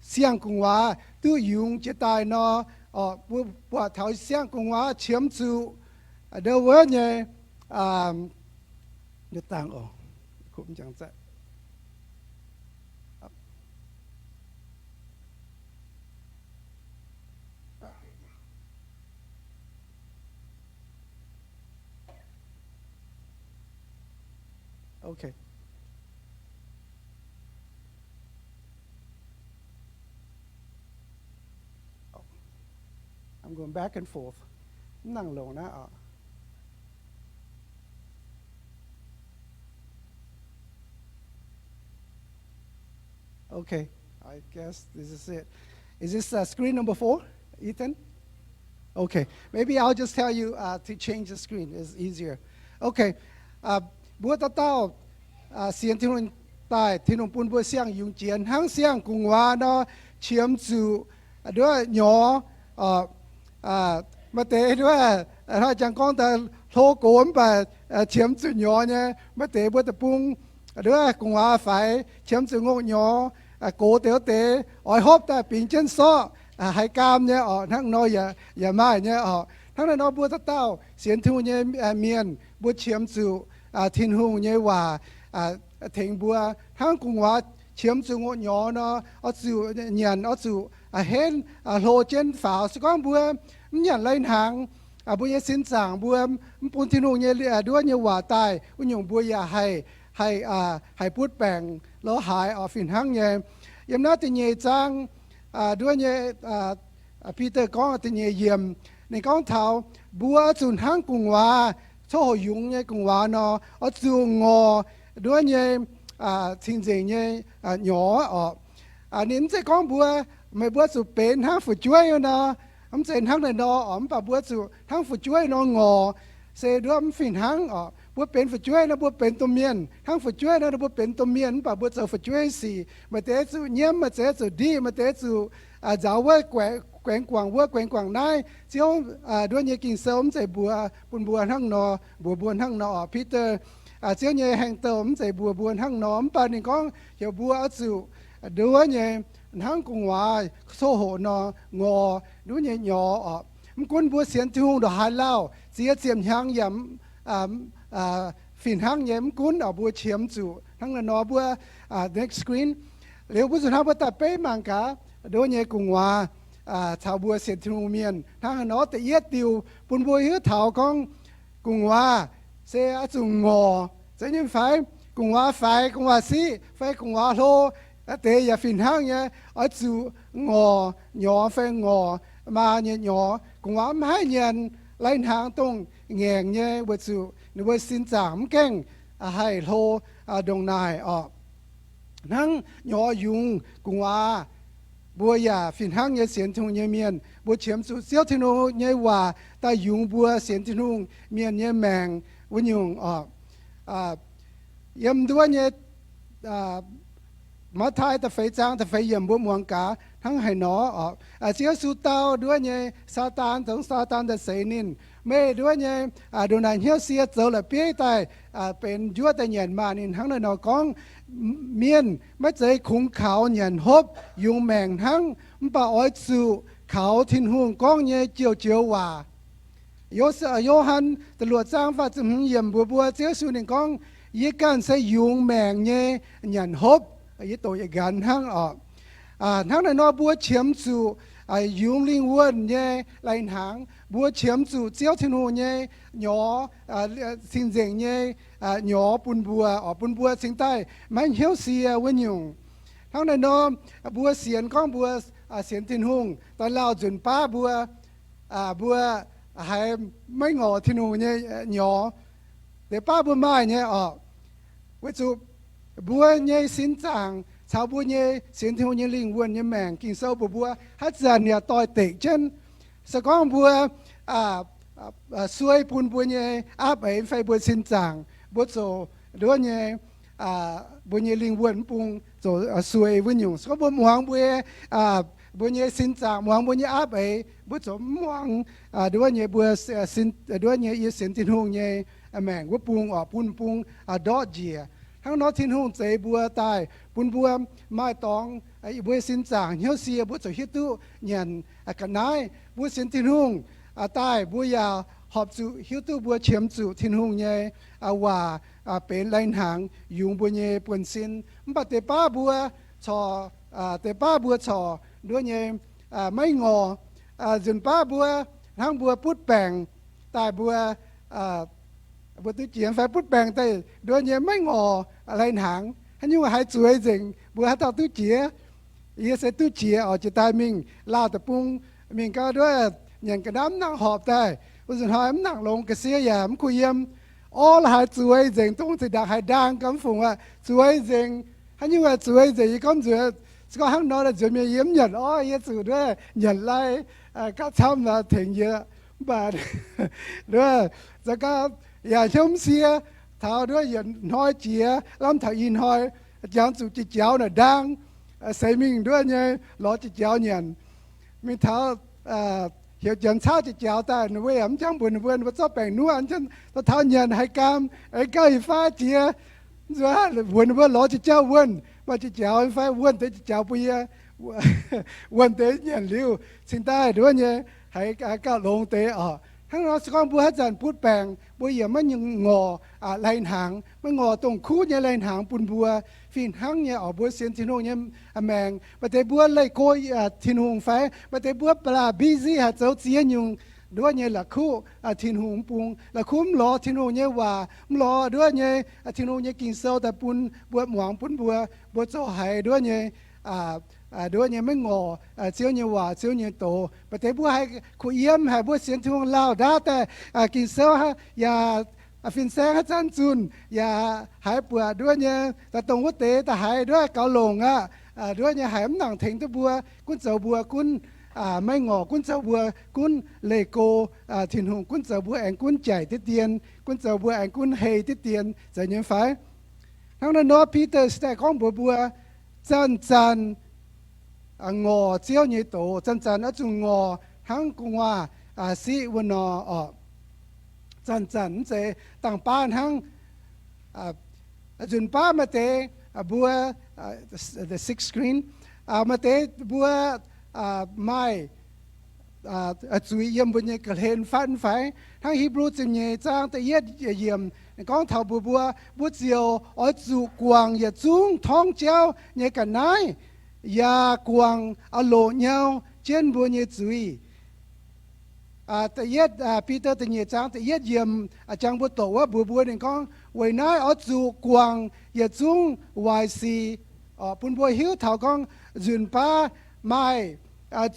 siang-gu'nguaaz duqv yungz jiex daaih nor, mbuo buatc taux siang-gu'nguaaz qiemx zuqc ndo wuov nyei Okay. I'm going back and forth. Mv nangc longc naaiv oc. Okay, I guess this is it. Is this uh, screen number four, Ethan? Okay, maybe I'll just tell you uh, to change the screen. It's easier. Okay, uh, mbuo dauh dauh uh, sienx Tin-Hungh daaih, Tin-Hungh bun mbuo siang-yungz jiex hnangv siang-gu'nguaaz nor, qiemx zuqc nduov nyorx. Maaih deix nduov hnoi jangx gorngv daaih hlo gox mv baac qiemx zuqc nyorx nyei. Maaih deix mbuo deic-bung nduov gu'nguaaz faix qiemx zuqc ngongh nyorx, gox deix wuov deix oix hopv daaih bingx jienv sorqv, haiz gaam nyei oc. Hnangv nor yaac maaih nyei oc. Hnangv naaiv nor mbuo dauh dauh sienx Tin-Hungh nyei mienh, mbuo qiemx zuqc Tin-Hungh nyei waac tengx mbuo. Hnangv gu'nguaaz qiemx zuqc ngongh nyorx nor, oix zuqc nyanc, oix zuqc henv hlo jienv faaux. Se gorngv mbuo mv nyanc lai-hnaangx, mbuo nyei sin zaangc mbuo mv bun Tin-Hungh nyei nduov nyei waac daaih, wuov nyungc mbuo yaac haih, haih, haih butv baengc lorz haaix oc, fih hnangv nyei. Yiem naaiv da'nyeic zaang nduov nyei Bide gorngv da'nyeic yiemc, ninh gorngv taux mbuo oix zuqc hnangv gu'nguaaz, coqv hoqc yungz nyei gu'nguaaz nor, oix zuqc ngorc nduov nyei cing-nzengc nyei nyorx oc. Ninh mv zeiz gorngv mbuo, meih mbuo zuqc benx hnangv fu'jueiv nor, mv zeiz hnangv naaiv nor oc. Mv baac mbuo zuqc hnangv fu'jueiv nor ngorc, se nduov mv fih hnangv oc. Mbuo benx fu'jueiv nor, mbuo benx domh mienh. Hnangv fu'jueiv nor, mbuo benx domh mienh, mv baac mbuo zoux fu'jueiv sic. Maaih deix zuqc nyiemv, maaih deix zuqc ndiqv, maaih deix zuqc nzaaux wuov, guaengx guangc wuov, guaengx guangc naaiv. Ziouv nduov nyei Ging-Sou mv zeiz mbuox bun mbuo hnangv nor, mbuox mbuo hnangv nor oc. Bide, Ziouv nyei haengh douh mv zeiz mbuox mbuo hnangv nor. Mv baac ninh gorngv heuc mbuo oix zuqc nduov nyei hnangv gu'nguaaz coqv hoqc nor ngorc nduov nyei nyorx oc. Mv gunv mbuo sienx Tin-Hungh ndongc haaix lauh, ziex ziepc hnyangx yaac fih hnangv nyei. Mv gunv oc, mbuo qiemx zuqc hnangv naaiv nor. Mbuo next screen. Liuz mbuo zuqc hnangv mbuo daaih beiv mangc gaax nduov nyei gu'nguaaz caux mbuo sienx Tin-Hungh mienh hnangv haaix nor. Da'yietv diuh bun mbuo hiuv taux gorngv gu'nguaaz se oix zuqc ngorc, zeiz nyei fai? Gu'nguaaz faix, gu'nguaaz siqv, fai gu'nguaaz hlo, deix yaac fih hnangv nyei. Oix zuqc ngorc nyorx fai ngorc maa nyei nyorx. Gu'nguaaz mv haih nyanc lai-hnaangx dongh ngaengc nyei, weic zuqc ninh mbuo sin zaangc mv gaengh haih hlo ndongc naaic oc. Hnangv nyorx yungz gu'nguaaz, mbuo yaac fih hnangv nyei sienx Tin-Hungh nyei mienh, mbuo qiemx zuqc Ziouv Tin-Hungh nyei waac daaih yungz mbuo sienx Tin-Hungh mienh nyei maengc wuov nyungc oc. Yiem nduov nyei Matv^taai da'feix zaang da'feix yiemc mbuo muangx gaax hnangv haaix nor oc. Ziouv Yesu dau nduov nyei Saadaan, dongh Saadaan daaih seix ninh, meih nduov nyei ndongc naaic hnyouv sie zoux la'bieiv daaih benx njuov daaih nyanc maah! Ninh hnangv naaiv nor gorngv, mienh maiv zeiz kungx kaux nyanc hopv yungz maengc hnangv, mv baac oix zuqc kaux Tin-Hungh gorngv nyei joux-joux waac. Yo^han da'luoqc zaang faah ziepc hmz yiemc mbuox mbuo, Ziouv Yesu ninh gorngv, yie ganh se yungz maengc nyei nyanc hopv. Yie doqc yietc nqanx hnangv oc. Hnangv naaiv nor mbuo qiemx zuqc yungz lingh wuonh nyei lai-hnaangx. Mbuo qiemx zuqc Ziouv Tin-Hungh nyei nyorx, cing-nzengc nyei nyorx bun mbuo oc, bun mbuo cingx daaih maiv hnyouv sie wuov nyungc. Hnangv naaiv nor mbuo sienx gorngv mbuo sienx Tin-Hungh, daaih lauh nzunc baav mbuo, mbuo haiz maiv ngorc Tin-Hungh nyei nyorx. Deix baav mbuo maaih nyei oc. Weic zuqc mbuo nyei sin zaangc caux mbuo nyei sienx Tin-Hungh nyei lingh wuonh nyei maengc, Ging-Sou mbuox mbuo haaix zanc yaac doix-dekc jienv. Se gorngv mbuo suei bun mbuo nyei aapv eix fai mbuo sin zaangc, mbuo zoux nduov nyei, mbuo nyei lingh wuonh mv bung zoux suei wuov nyungc. Se gorngv mbuo muangx mbuo, mbuo nyei sin zaangc, muangx mbuo nyei aapv eix, mbuo zoux mv muangx nduov nyei mbuo, nduov nyei yie sienx Tin-Hungh nyei maengc wuov bung oc, bun bung ndortv njiec. Hnangv nor Tin-Hungh zeix mbuo daaih bun mbuo maaih dorngx mbuo nyei sin zaangc hnyouv sie, mbuo ziouc hiuv duqv nyanc ga'naaiv. Mbuo sienx Tin-Hungh daaih mbuo yaac horpc zuqc hiuv duqv mbuo qiemx zuqc Tin-Hungh nyei waac benx lai-hnaangx yungz mbuo nyei buonv-sin. Mv baac deix baav mbuo corc, deix baav mbuo corc nduov nyei maiv ngorc. Nzunc baav mbuo hnangv mbuo butv baengc daaih mbuo, mbuo duqv jiex fai butv baengc daaih nduov nyei maiv ngorc lai-hnaangx. Haaix nyungc haiz zueiz nzengc mbuo haaix dauh duqv jiex? Yie se duqv jiex oc. Jiex daaih mingh Laauh Deic-Bung, mingh gau nduov nyanc ga'naaiv mv nangc horpc daaih, wuov nzunc hnoi mv nangc longx, ga'sie yaac mv kuh yiem. Orv la'haaix zueiz nzengc, dongh zinh ndaangc haaix ndaang gau mv fungc aqv, zueiz nzengc. Haaix nyungc zueiz nzengc? Yie gorngv nzuonx, se gorngv hnangv nor nzuonx mienh yie mv nyanc orv, yie zuqc nduov nyanc lai gauh camv tengx yie. Mv baac nduov, za'gengh yaac hnyouv mv sie, taux nduov yietc hnoi jiex, lamh taux i hnoi, jangx zuqc jiex jaux naaic ndaang, seix mingh nduov nyei lorz jiex jaux nyanc. Mingh taux heuc janx caqv jiex jaux daaih, ninh mbuo yaac mv jangx mbuox ninh mbuo, ninh mbuo zorqv baengc nuqv, taux nyanc haiz gaam, aengx gauh i fav jiex. Nzuonx mbuox ninh mbuo lorz jiex jaux wuonh, maaih jiex jaux fai wuonh deix jiex jaux bun yie, wuonh deix nyanc liuz cingx daaih nduov nyei haiz gauh longx deix oc. Hnangv nor se gorngv mbuo haaix zanc butv baengc mbuo yaac maiv ngorc lai-hnaangx, maiv ngorc dongh kuv nyei lai-hnaangx bun mbuo. Fih hnangv nyei oc, mbuo sienx Tin-Hungh nyei maengc, maaih deix mbuo leih go Tin-Hungh fai maaih deix mbuo ba'laqc busy haic zoux ziex nyungc nduov nyei la'kuqv Tin-Hungh mv bung, la'kuqv mv lorz Tin-Hungh nyei waac, mv lorz nduov nyei Tin-Hungh nyei Ging-Sou daaih bun mbuo muangx bun mbuo, mbuo zoux haiz nduov nyei, nduov nyei maiv ngorc Ziouv nyei waac, Ziouv nyei doz. Maaih deix mbuo haih kuh yiem haic, mbuo sienx Tin-Hungh lauh ndaauv daaih Ging-Sou yaac fin-saeng haaix zanc zunh yaac haiz buatc nduov nyei daaih dongh wuov deix daaih haiz nduov gaux longc aqv, nduov nyei haiz mv nangc tengx duqv mbuo, gunv zoux mbuo gunv maiv ngorc, gunv zoux mbuo gunv leih go Tin-Hungh, gunv zoux mbuo aengx gunv jaic diqv dien, gunv zoux mbuo aengx gunv hei diqv dien, zeiz nyei fai? Hnangv naaiv nor Bide se daaih gorngv mbuox mbuo, zanc-zanc ngorc Ziouv nyei doz, zanc-zanc oix zuqc ngorc hnangv gu'nguaaz siqv wuov nor oc. Zanc-zanc mv zeiz dangh baav hnangv. Nzunc baav maaih deix mbuo, the sixth screen, maaih deix mbuo maaih zuiz yiem mbuo nyei ga'hlen fatv fai? Hnangv Hipv^lu ziepc nyeic zaang da'yietv yiemc ninh gorngv taux mbuox mbuo, mbuo ziouc oix zuqc guangc yietc zungv torngv jauv nyei ga'naaiv, yaac guangc loc nyau jienv mbuo nyei zuiz. Da'yietv, Bide da'nyeic zaang da'yietv yiemc jangx mbuo doqc wuov mbuox mbuo, ninh gorngv, weic naaiv oix zuqc guangc yietc zungv waaic sic, bun mbuo hiuv taux gorngv nzunc baav maaih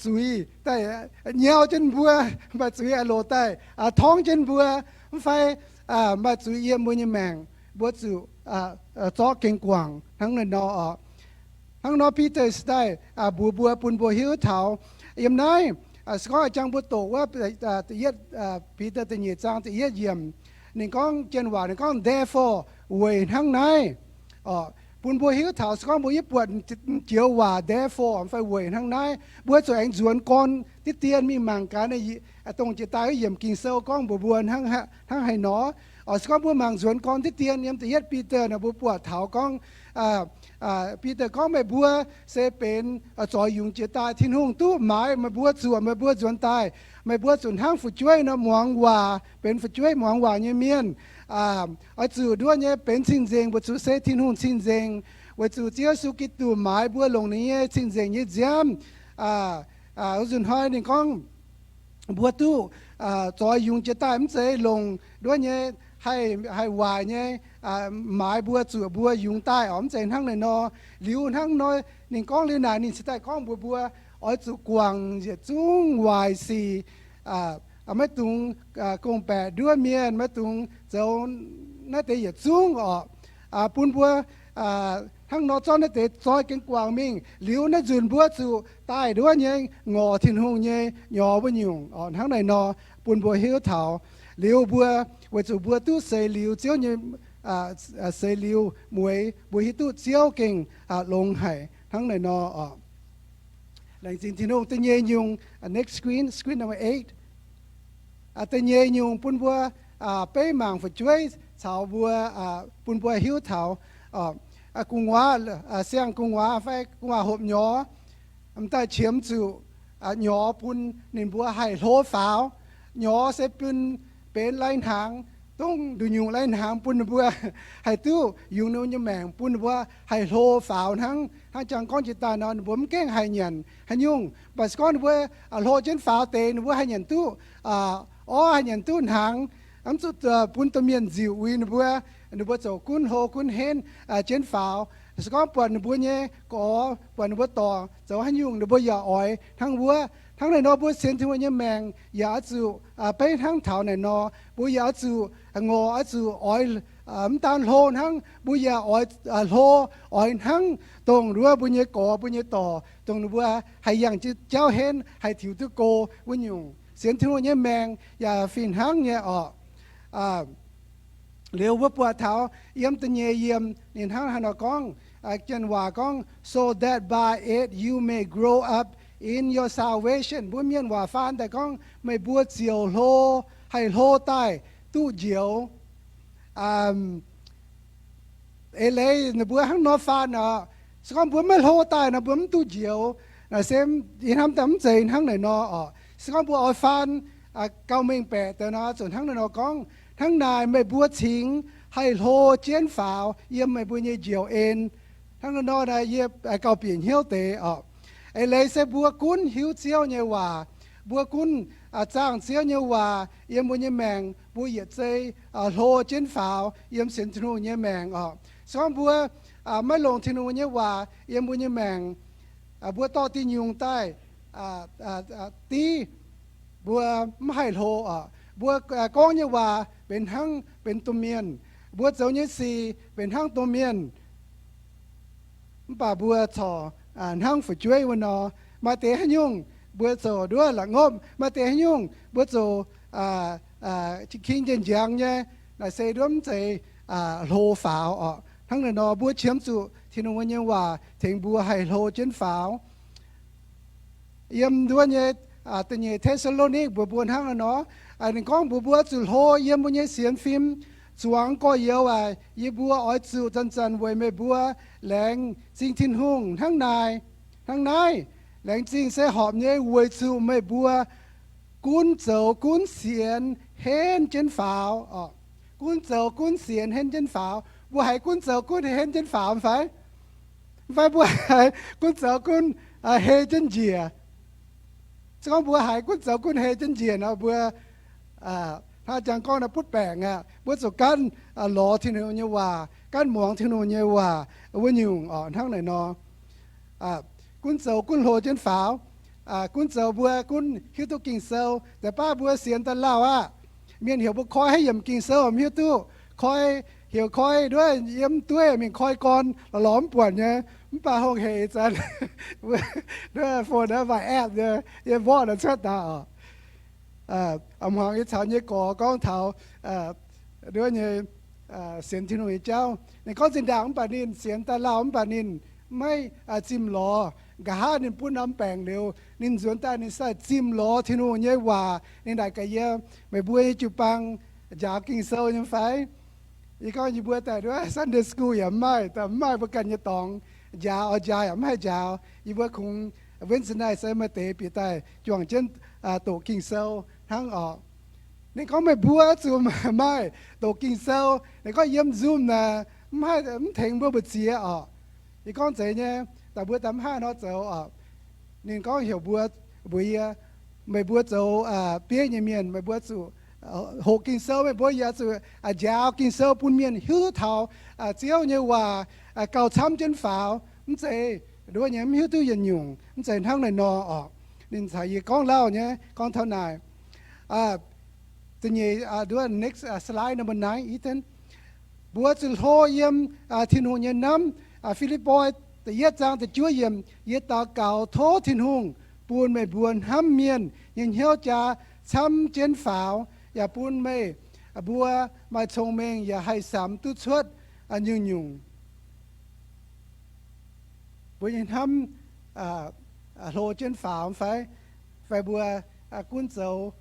zuiz daaih nyau jienv mbuo, maaih zuiz loc daaih torngv jienv mbuo, mv fai maaih zuiz yiem mbuo nyei maengc, mbuo zuqc zorqv gengh guangc hnangv naaiv nor oc. Hnangv nor Bide se daaih mbuox mbuo, bun mbuo hiuv taux yiem naaiv, se gorngv jangx mbuo doqc wuov da'yietv, Bide da'nyeic zaang da'yietv yiemc, ninh gorngv, jien waac ninh gorngv therefore, weic hnangv naaiv, bun mbuo hiuv taux se gorngv mbuo yie buatc joux waac therefore fai weic hnangv naaiv, mbuo zuqc aengx nzuonx gorn diqv dien mingh mangc gaax, dongh jiex daaih yiemc Ging-Sou gorngv mbuox mbuo hnangv haaix nor. Se gorngv mbuo mangc nzuonx gorn diqv dien yiem da'yietv Bide nor, mbuo buatc taux gorngv, Bide gorngv, meih mbuo se benx zoix yungz jiex daaih, Tin-Hungh duqv maaiz meih mbuo zuqc meih mbuo nzuonx daaih. Meih mbuo zuqc hnangv fu'jueiv nor muangx waac, benx fu'jueiv muangx waac nyei mienh. Oix zuqc nduov nyei benx cing-nzengc weic zuqc se Tin-Hungh cing-nzengc, weic zuqc Ziouv Yesu Giduc maaiz mbuo longc ninh nyei cing-nzengc nyei nziaamv. Wuov nzunc hnoi ninh gorngv mbuo duqv zoix yungz jiex daaih, mv zeiz longc nduov nyei haih, haih waaic nyei maaiz mbuo, zuqc mbuo yungz daaih oc, mv zeiz hnangv naaiv nor. Liuz hnangv nor ninh gorngv liuz naaic, ninh cingx daaih gorngv mbuox mbuo oix zuqc guangc yietc zungv waaic sic, maiv dungx gong-baeqc nduov mienh, maiv dungx zoux naaiv deix yietc zungv oc, bun mbuo hnangv nor zorqv naaiv deix zoi gengh guangc mingh. Liuz naaiv nzunc mbuo zuqc daaih nduov nyei ngorc Tin-Hungh nyei nyorx wuov nyungc oc. Hnangv naaiv nor bun mbuo hiuv taux liuz mbuo, weic zuqc mbuo duqv seix liuz Ziouv nyei seix liuz mueiz, mbuo hiuv duqv Ziouv gengh longx haic hnangv naaiv nor oc. Laengz zingh Tin-Hungh. Da'nyeic nyungc, next screen, screen number eight. Da'nyeic nyungc bun mbuo beiv mangc fu'jueiv caux mbuo, bun mbuo hiuv taux gu'nguaaz, siang-gu'nguaaz fai gu'nguaaz hopv nyorx, m'daaih qiemx zuqc nyorx bun ninh mbuo haih hlo faaux. Nyorx se bun benx lai-hnaangx, dongh nduqc nyungc lai-hnaangx bun ninh mbuo haih duqv yungz ninh mbuo nyei maengc, bun ninh mbuo haih hlo faaux hnangv. Hnangv jangx gorngv jiex daaih nor, ninh mbuo mv gaengh haih nyanc haaix nyungc. Mv baac se gorngv ninh mbuo hlo jienv faaux deix, ninh mbuo haih nyanc duqv orv, haih nyanc duqv hnaangx, mv zuqc bun domh mienh nziuc uix ninh mbuo. Ninh mbuo ziouc gunv hlo gunv henv jienv faaux. Se gorngv buatc ninh mbuo nyei gorx, buatc ninh mbuo dorc zoux haaix nyungc, ninh mbuo yaac oix hnangv wuov. Hnangv naaiv nor, mbuo sienx Tin-Hungh nyei maengc yaac oix zuqc beiv hnangv taux naaic nor. Mbuo yaac oix zuqc, ngorc oix zuqc oix, mv daan hlo hnangv, mbuo yaac oix hlo, oix hnangv dongh wuov mbuo nyei gorx mbuo nyei dorc, dongh ninh mbuo haih yangh jauv henv, haih tiux duqv go wuov nyungc. Sienx Tin-Hungh nyei maengc yaac fih hnangv nyei orqc. Liuz mbuo buatc taux yiem da'nyeic yiem ninh hnangv haaix nor gorngv, janx waac gorngv, so that by it you may grow up in your salvation. Mbuo mienh waac faan daaih gorngv, meih mbuo ziouc hlo, haih hlo daaih duqv njoux. Eix leiz ninh mbuo hnangv nor faan oc. Se gorngv mbuo maiv hlo daaih nor, mbuo mv duqv njoux. Naaic se yie hnamv daaih mv zeiz hnangv naaic nor oc. Se gorngv mbuo oix faan gauh mengh baeqc deix nor, zuqc hnangv naaic nor gorngv, hnangv naaic meih mbuo cingx haih hlo jienv faaux yiem meih mbuo nyei njoux en. Hnangv naaic nor naaic yie gauh bieqc hnyouv deix oc. Eix leiz se mbuo gunv hiuv Ziouv nyei waac, mbuo gunv zaangh Ziouv nyei waac yiem mbuo nyei maengc, mbuo yietc zei hlo jienv faaux yiem sienx Tin-Hungh nyei maengc oc. Se gorngv mbuo maiv longc Tin-Hungh nyei waac yiem mbuo nyei maengc, mbuo dorh diuh nyungc daaih div, mbuo mv haih hlo oc. Mbuo gorngv nyei waac benx hnangv benx domh mienh, mbuo zoux nyei sic benx hnangv domh mienh. Mv baac mbuo corc hnangv fu'jueiv wuov nor, maaih deix haaix nyungc mbuo ziouc nduov la'ngopv, maaih deix haaix nyungc mbuo ziouc king njang-njang nyei, naaic se nduov mv zeiz hlo faaux oc. Hnangv naaic nor mbuo qiemx zuqc Tin-Hungh nyei waac tengx mbuo haih hlo jienv faaux. Yiem nduov nyei da'nyeic Te^saa^lo^ni mbuox mbuo hnangv naaic nor, ninh gorngv mbuox mbuo zuqc hlo yiem mbuo nyei sienx fim. Zuangx gorx-youz aac, yie mbuo oix zuqc zanc-zanc weic meih mbuo laengz zingh Tin-Hungh hnangv naaic, hnangv naaiv. Laengz zingh se horpc nyei weic zuqc meih mbuo gunv zoux gunv sienx henv jienv faaux oc. Gunv zoux gunv sienx henv jienv faaux. Mbuo haiz gunv zoux gunv henv jienv faaux fai? Mv fai mbuo haiz gunv zoux gunv hei jienv njiec? Se gorngv mbuo haiz gunv zoux gunv hei jienv njiec nor, mbuo hnangv jangx gorngv nor butv baengc aqv. Mbuo zuqc gaanv lorz Tin-Hungh nyei waac, gaanv muangx Tin-Hungh nyei waac wuov nyungc oc. Hnangv naaic nor, gunv zoux gunv hlo jienv faaux. Gunv zoux mbuo gunv hiuv duqv Ging-Sou. Deix baav mbuo sienx daaih lauh aqv. Mienh heuc mbuo koi haaix yiemc Ging-Sou mv hiuv duqv. Koi, heuc koi nduov yiem dueiv mingh koi gorn, lorz lorz mv buatc nyei. Mv baac hungh hec zanc nduov phone WhatsApp nyei, yie mborqv cuotv daaih oc. A'hmuangx yie caux nyei gorx gorngv taux nduov nyei sienx Tin-Hungh nyei jauv. Ninh gorngv zinh ndaangc mv baac ninh sienx daaih lauh mv baac ninh maiv zimh lorz. Nqa'haav ninh butv norm baengc liuz, ninh nzuonx daaih ninh sai zimh lorz Tin-Hungh nyei waac. Ninh naaic gaax yie, meih mbuo nyei jiu-baang njaaux Ging-Sou nyei fai? Yie gorngv yie mbuo daaih nduov Sunday school yaac mv maaih, mv maaih mbuo ganh nyei dorngx. Njaaux oix njaaux yaac mv haih njaaux. Yie mbuo kungx Wednesday night se maaih deix bieqc daaih juangc jienv doqc Ging-Sou hnangv oc. Ninh gorngv meih mbuo zuqc maaih doqc Ging-Sou. Ninh gorngv yiem Zoom naaic mv haih, mv tengx mbuo mbu'ziex oc. Yie gorngv zeiz nyei, daaih mbuo daaih mv haih nor zoux oc. Ninh gorngv heuc mbuo, mbuox yie, meih mbuo zoux bieiv nyei mienh, meih mbuo zuqc hoqc Ging-Sou, meih mbuo yaac zuqc njaaux Ging-Sou bun mienh hiuv duqv taux Ziouv nyei waac gauh camv jienv faaux. Mv zeiz nduov nyei mv hiuv duqv yietc nyungc, mv zeiz hnangv naaic nor oc. Ninh caux yie gorngv lauh nyei, gorngv taux naaic. Da'nyeic, nduov next slide number nine, Ethan. Mbuo zuqc hlo yiem Tin-Hungh nyei namv. Fi^lipv^poi da'yietv zaang da'juov yiemc, yie daux gaux tov Tin-Hungh bun meih mbuo hnamv mienh nyei hnyouv jaa camv jienv faaux, yaac bun meih Mbuo maaih cong-mengh yaac haih samx duqv cuotv nyungc-nyungc. Mbuo nyei hnamv hlo jienv faaux fai? Fai mbuo gunv zoux,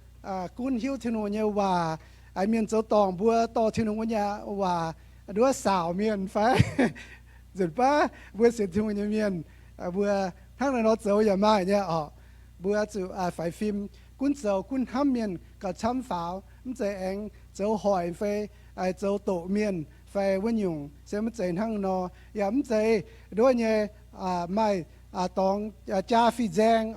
gunv hiuv Tin-Hungh nyei waac, mienh zoux dorngc mbuo dorh Tin-Hungh wuov nyei waac nduov saauc mienh fai? Nzunc baav mbuo sienx Tin-Hungh nyei mienh, mbuo hnangv naaiv nor zoux yaac maaih nyei orqc. Mbuo zuqc faix fim, gunv zoux gunv hnamv mienh gauh camv faaux, mv zeiz aengx zoux hoic fai zoux doqc mienh fai wuov nyungc, se mv zeiz hnangv nor. Yaac mv zeiz nduov nyei maaih dorngx jaa fin-saeng.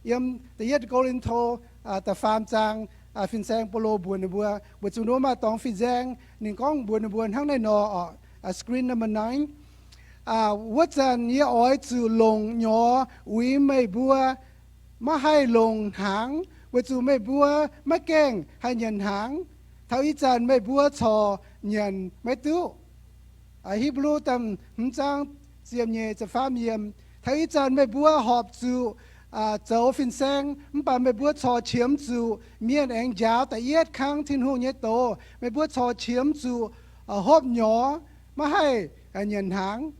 Yiem da'yietv Ko^lin^to da'faam zaang, fin-saeng Baulo mbuox ninh mbuo, mbuo zuqc nduov maaih dorngx fin-saeng. Ninh gorngv mbuox ninh mbuo hnangv naaiv nor orqc, screen number nine. Wuov zanc yie oix zuqc longc nyorx uix meih mbuo, maiv haih longc hnaangx, weic zuqc meih mbuo maiv gaengh haih nyanc hnaangx. Taux ih zanc meih mbuo corc nyanc maiv duqv. Hipv^lu da'hmz zaang ziepc nyeic ziepc faam yiem. Taux ih zanc meih mbuo horpc zuqc zoux fin-saeng, mv baac meih mbuo corc qiemx zuqc mienh aengx njaaux da'yietv kang Tin-Hungh nyei doz. Meih mbuo corc qiemx zuqc hopv nyorx, maiv haih nyanc hnaangx.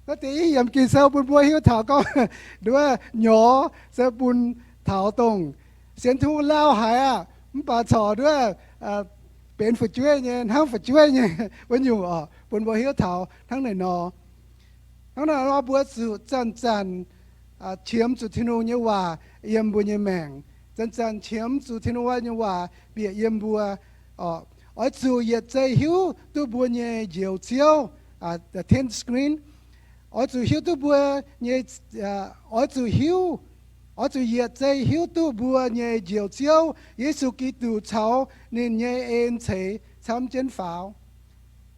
Naaiv deix yiem Ging-Sou bun mbuo hiuv taux gorngv nduov nyorx se bun taux dongh sienx Tin-Hungh lauh haic aqv, mv baac corc nduov benx fu'jueiv nyei, hnangv fu'jueiv nyei wuov nyungc orqc, bun mbuo hiuv taux hnangv naaiv nor. Hnangv naaiv nor mbuo zuqc zanc-zanc qiemx zuqc Tin-Hungh nyei waac yiem mbuo nyei maengc. Zanc-zanc qiemx zuqc Tin-Hungh nyei waac bieqc yiem mbuo. Oix zuqc yietc zei hiuv duqv mbuo nyei Njoux Ziouv, the tenth screen. Oix zuqc hiuv duqv mbuo nyei, oix zuqc hiuv, oix zuqc yietc zei hiuv duqv mbuo nyei Njoux Ziouv Yesu Giduc caux ninh nyei en ceix camv jienv faaux.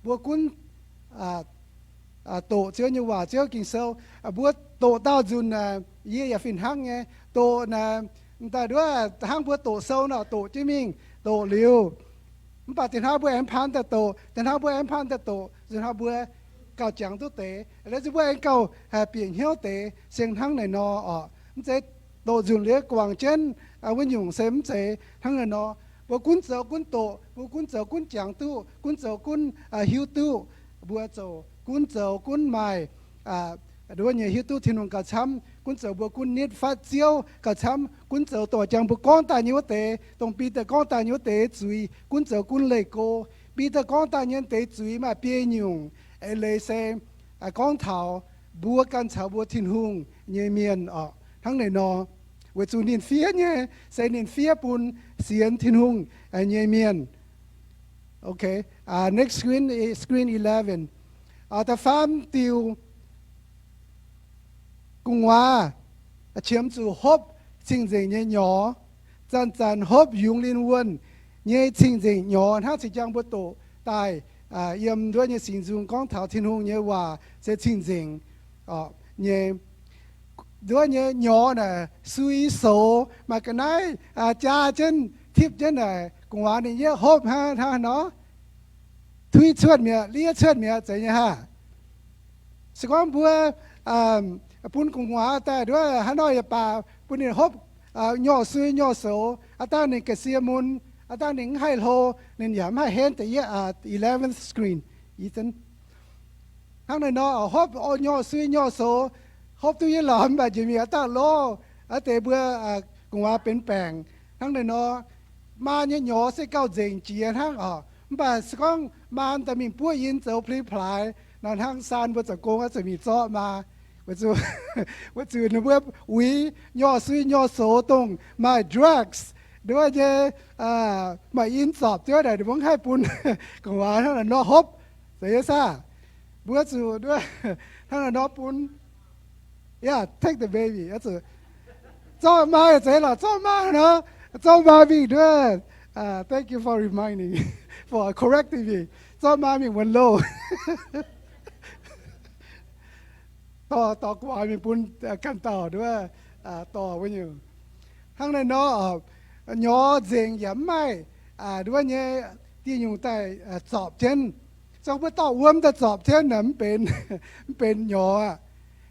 Mbuo gunv doqc Ziouv nyei waac, Ziouv Ging-Sou. Mbuo doqc daauh nzunc naaic, yie yaac fih hnangv nyei. Doqc naaic, m'daaih nduov hnangv mbuo doqc sou nor, doqc jienv mingh, doqc liuz, mv baac dinh hnangv mbuo aengx paan daaih doqc, dinh hnangv mbuo aengx paan daaih doqc, nzunc hnangv mbuo gauh jangx duqv deix, laaix nzunc mbuo aengx gauh bieqc hnyouv deix, se hnangv naaic nor orqc. Mv zeiz doqc nzunc liuz guangc jienv wuov nyungc, se mv zeiz hnangv naaic nor. Mbuo gunv zoux gunv doqc, mbuo gunv zoux gunv jangx duqv, gunv zoux gunv hiuv duqv. Mbuo zoux gunv zoux gunv maaih nduov nyei hiuv duqv Tin-Hungh gauh camv, gunv zoux mbuo gunv nitv fatv Ziouv gauh camv, gunv zoux dongh jangx mbuo gorngv daaih nyei wuov deix, dongh Bide gorngv daaih nyei wuov deix zuiz, gunv zoux gunv leih go. Bide gorngv daaih nyei deix zuiz maaih biei nyungc, eix leiz se gorngv taux mbuo ganh caux mbuo Tin-Hungh nyei mienh orqc, hnangv naaic nor. Weic zuqc ninh fiev nyei se ninh fiev bun sienx Tin-Hungh nyei mienh. Okay, next screen, screen eleven. Da'faam diuh, gu'nguaaz qiemx zuqc hopv cing-nzengc nyei nyorx. Zanc-zanc hopv yungz linh wuonh nyei cing-nzengc nyorx, hnangv zinh jangx mbuo doqc daaih yiem nduov nyei singx nzung gorngv taux Tin-Hungh nyei waac se cing-nzengc nyei. Nduov nyei nyorx naaic sui soux, maaih ga'naaiv jaa jienv, tipv jienv naaic, gu'nguaaz ninh yaac hopv hnangv nor, tuix cuotv mi'aqv, liev cuotv mi'aqv, zeiz nyei haah? Se gorngv mbuo bun gu'nguaaz daaih nduov haaix nor yaac baac bun ninh hopv nyorx sui nyorx soux, aav dangh ninh ga'sie mun, aav dangh ninh mv haih hlo, ninh yaac mv haih henv da'yietv, eleventh screen, Ethan. Hnangv naaic nor, hopv nyorx sui nyorx soux, hopv duqv yie lorz mv baac njiec mingh aav dangh lov, aav deix mbuo gu'nguaaz benx baengc. Hnangv naaic nor, maa nyei nyorx se gauh nzengc jiex hnangv orqc. Mv baac se gorngv maa daaih mingh buov in zoux pli-plaaix nor, hnangv saan mbuo zoux gong oix zuqc mingh zorqv maa. Weic zuqc, weic zuqc ninh mbuo uix nyorx sui nyorx soux dongh maaih drugs, nduov nyei, maaih in zorpc ziouv naaic, ninh mbuo mv haih bun gu'nguaaz hnangv naaic nor hopv. Zeiz nyei saah? Mbuo zuqc nduov hnangv naaic nor bun. Yeah, take the baby. Zorqv maa zeiz lorqc, zorqv maa nor, zorqv maa mingh nduov. Thank you for reminding, for correcting me. Zorqv maa mingh wuonx loh. Dorh, dorh gu'nguaaz mingh bun ganh dauh nduov, dorh wuov nyungc. Hnangv naaiv nor, nyorx nzengc yaac mv maaih nduov nyei diuh nyungc daaih zorpc jienv. Zorqv mbuo dorh wuom daaih zorpc jienv naaic mv benx, mv benx nyorx aqv.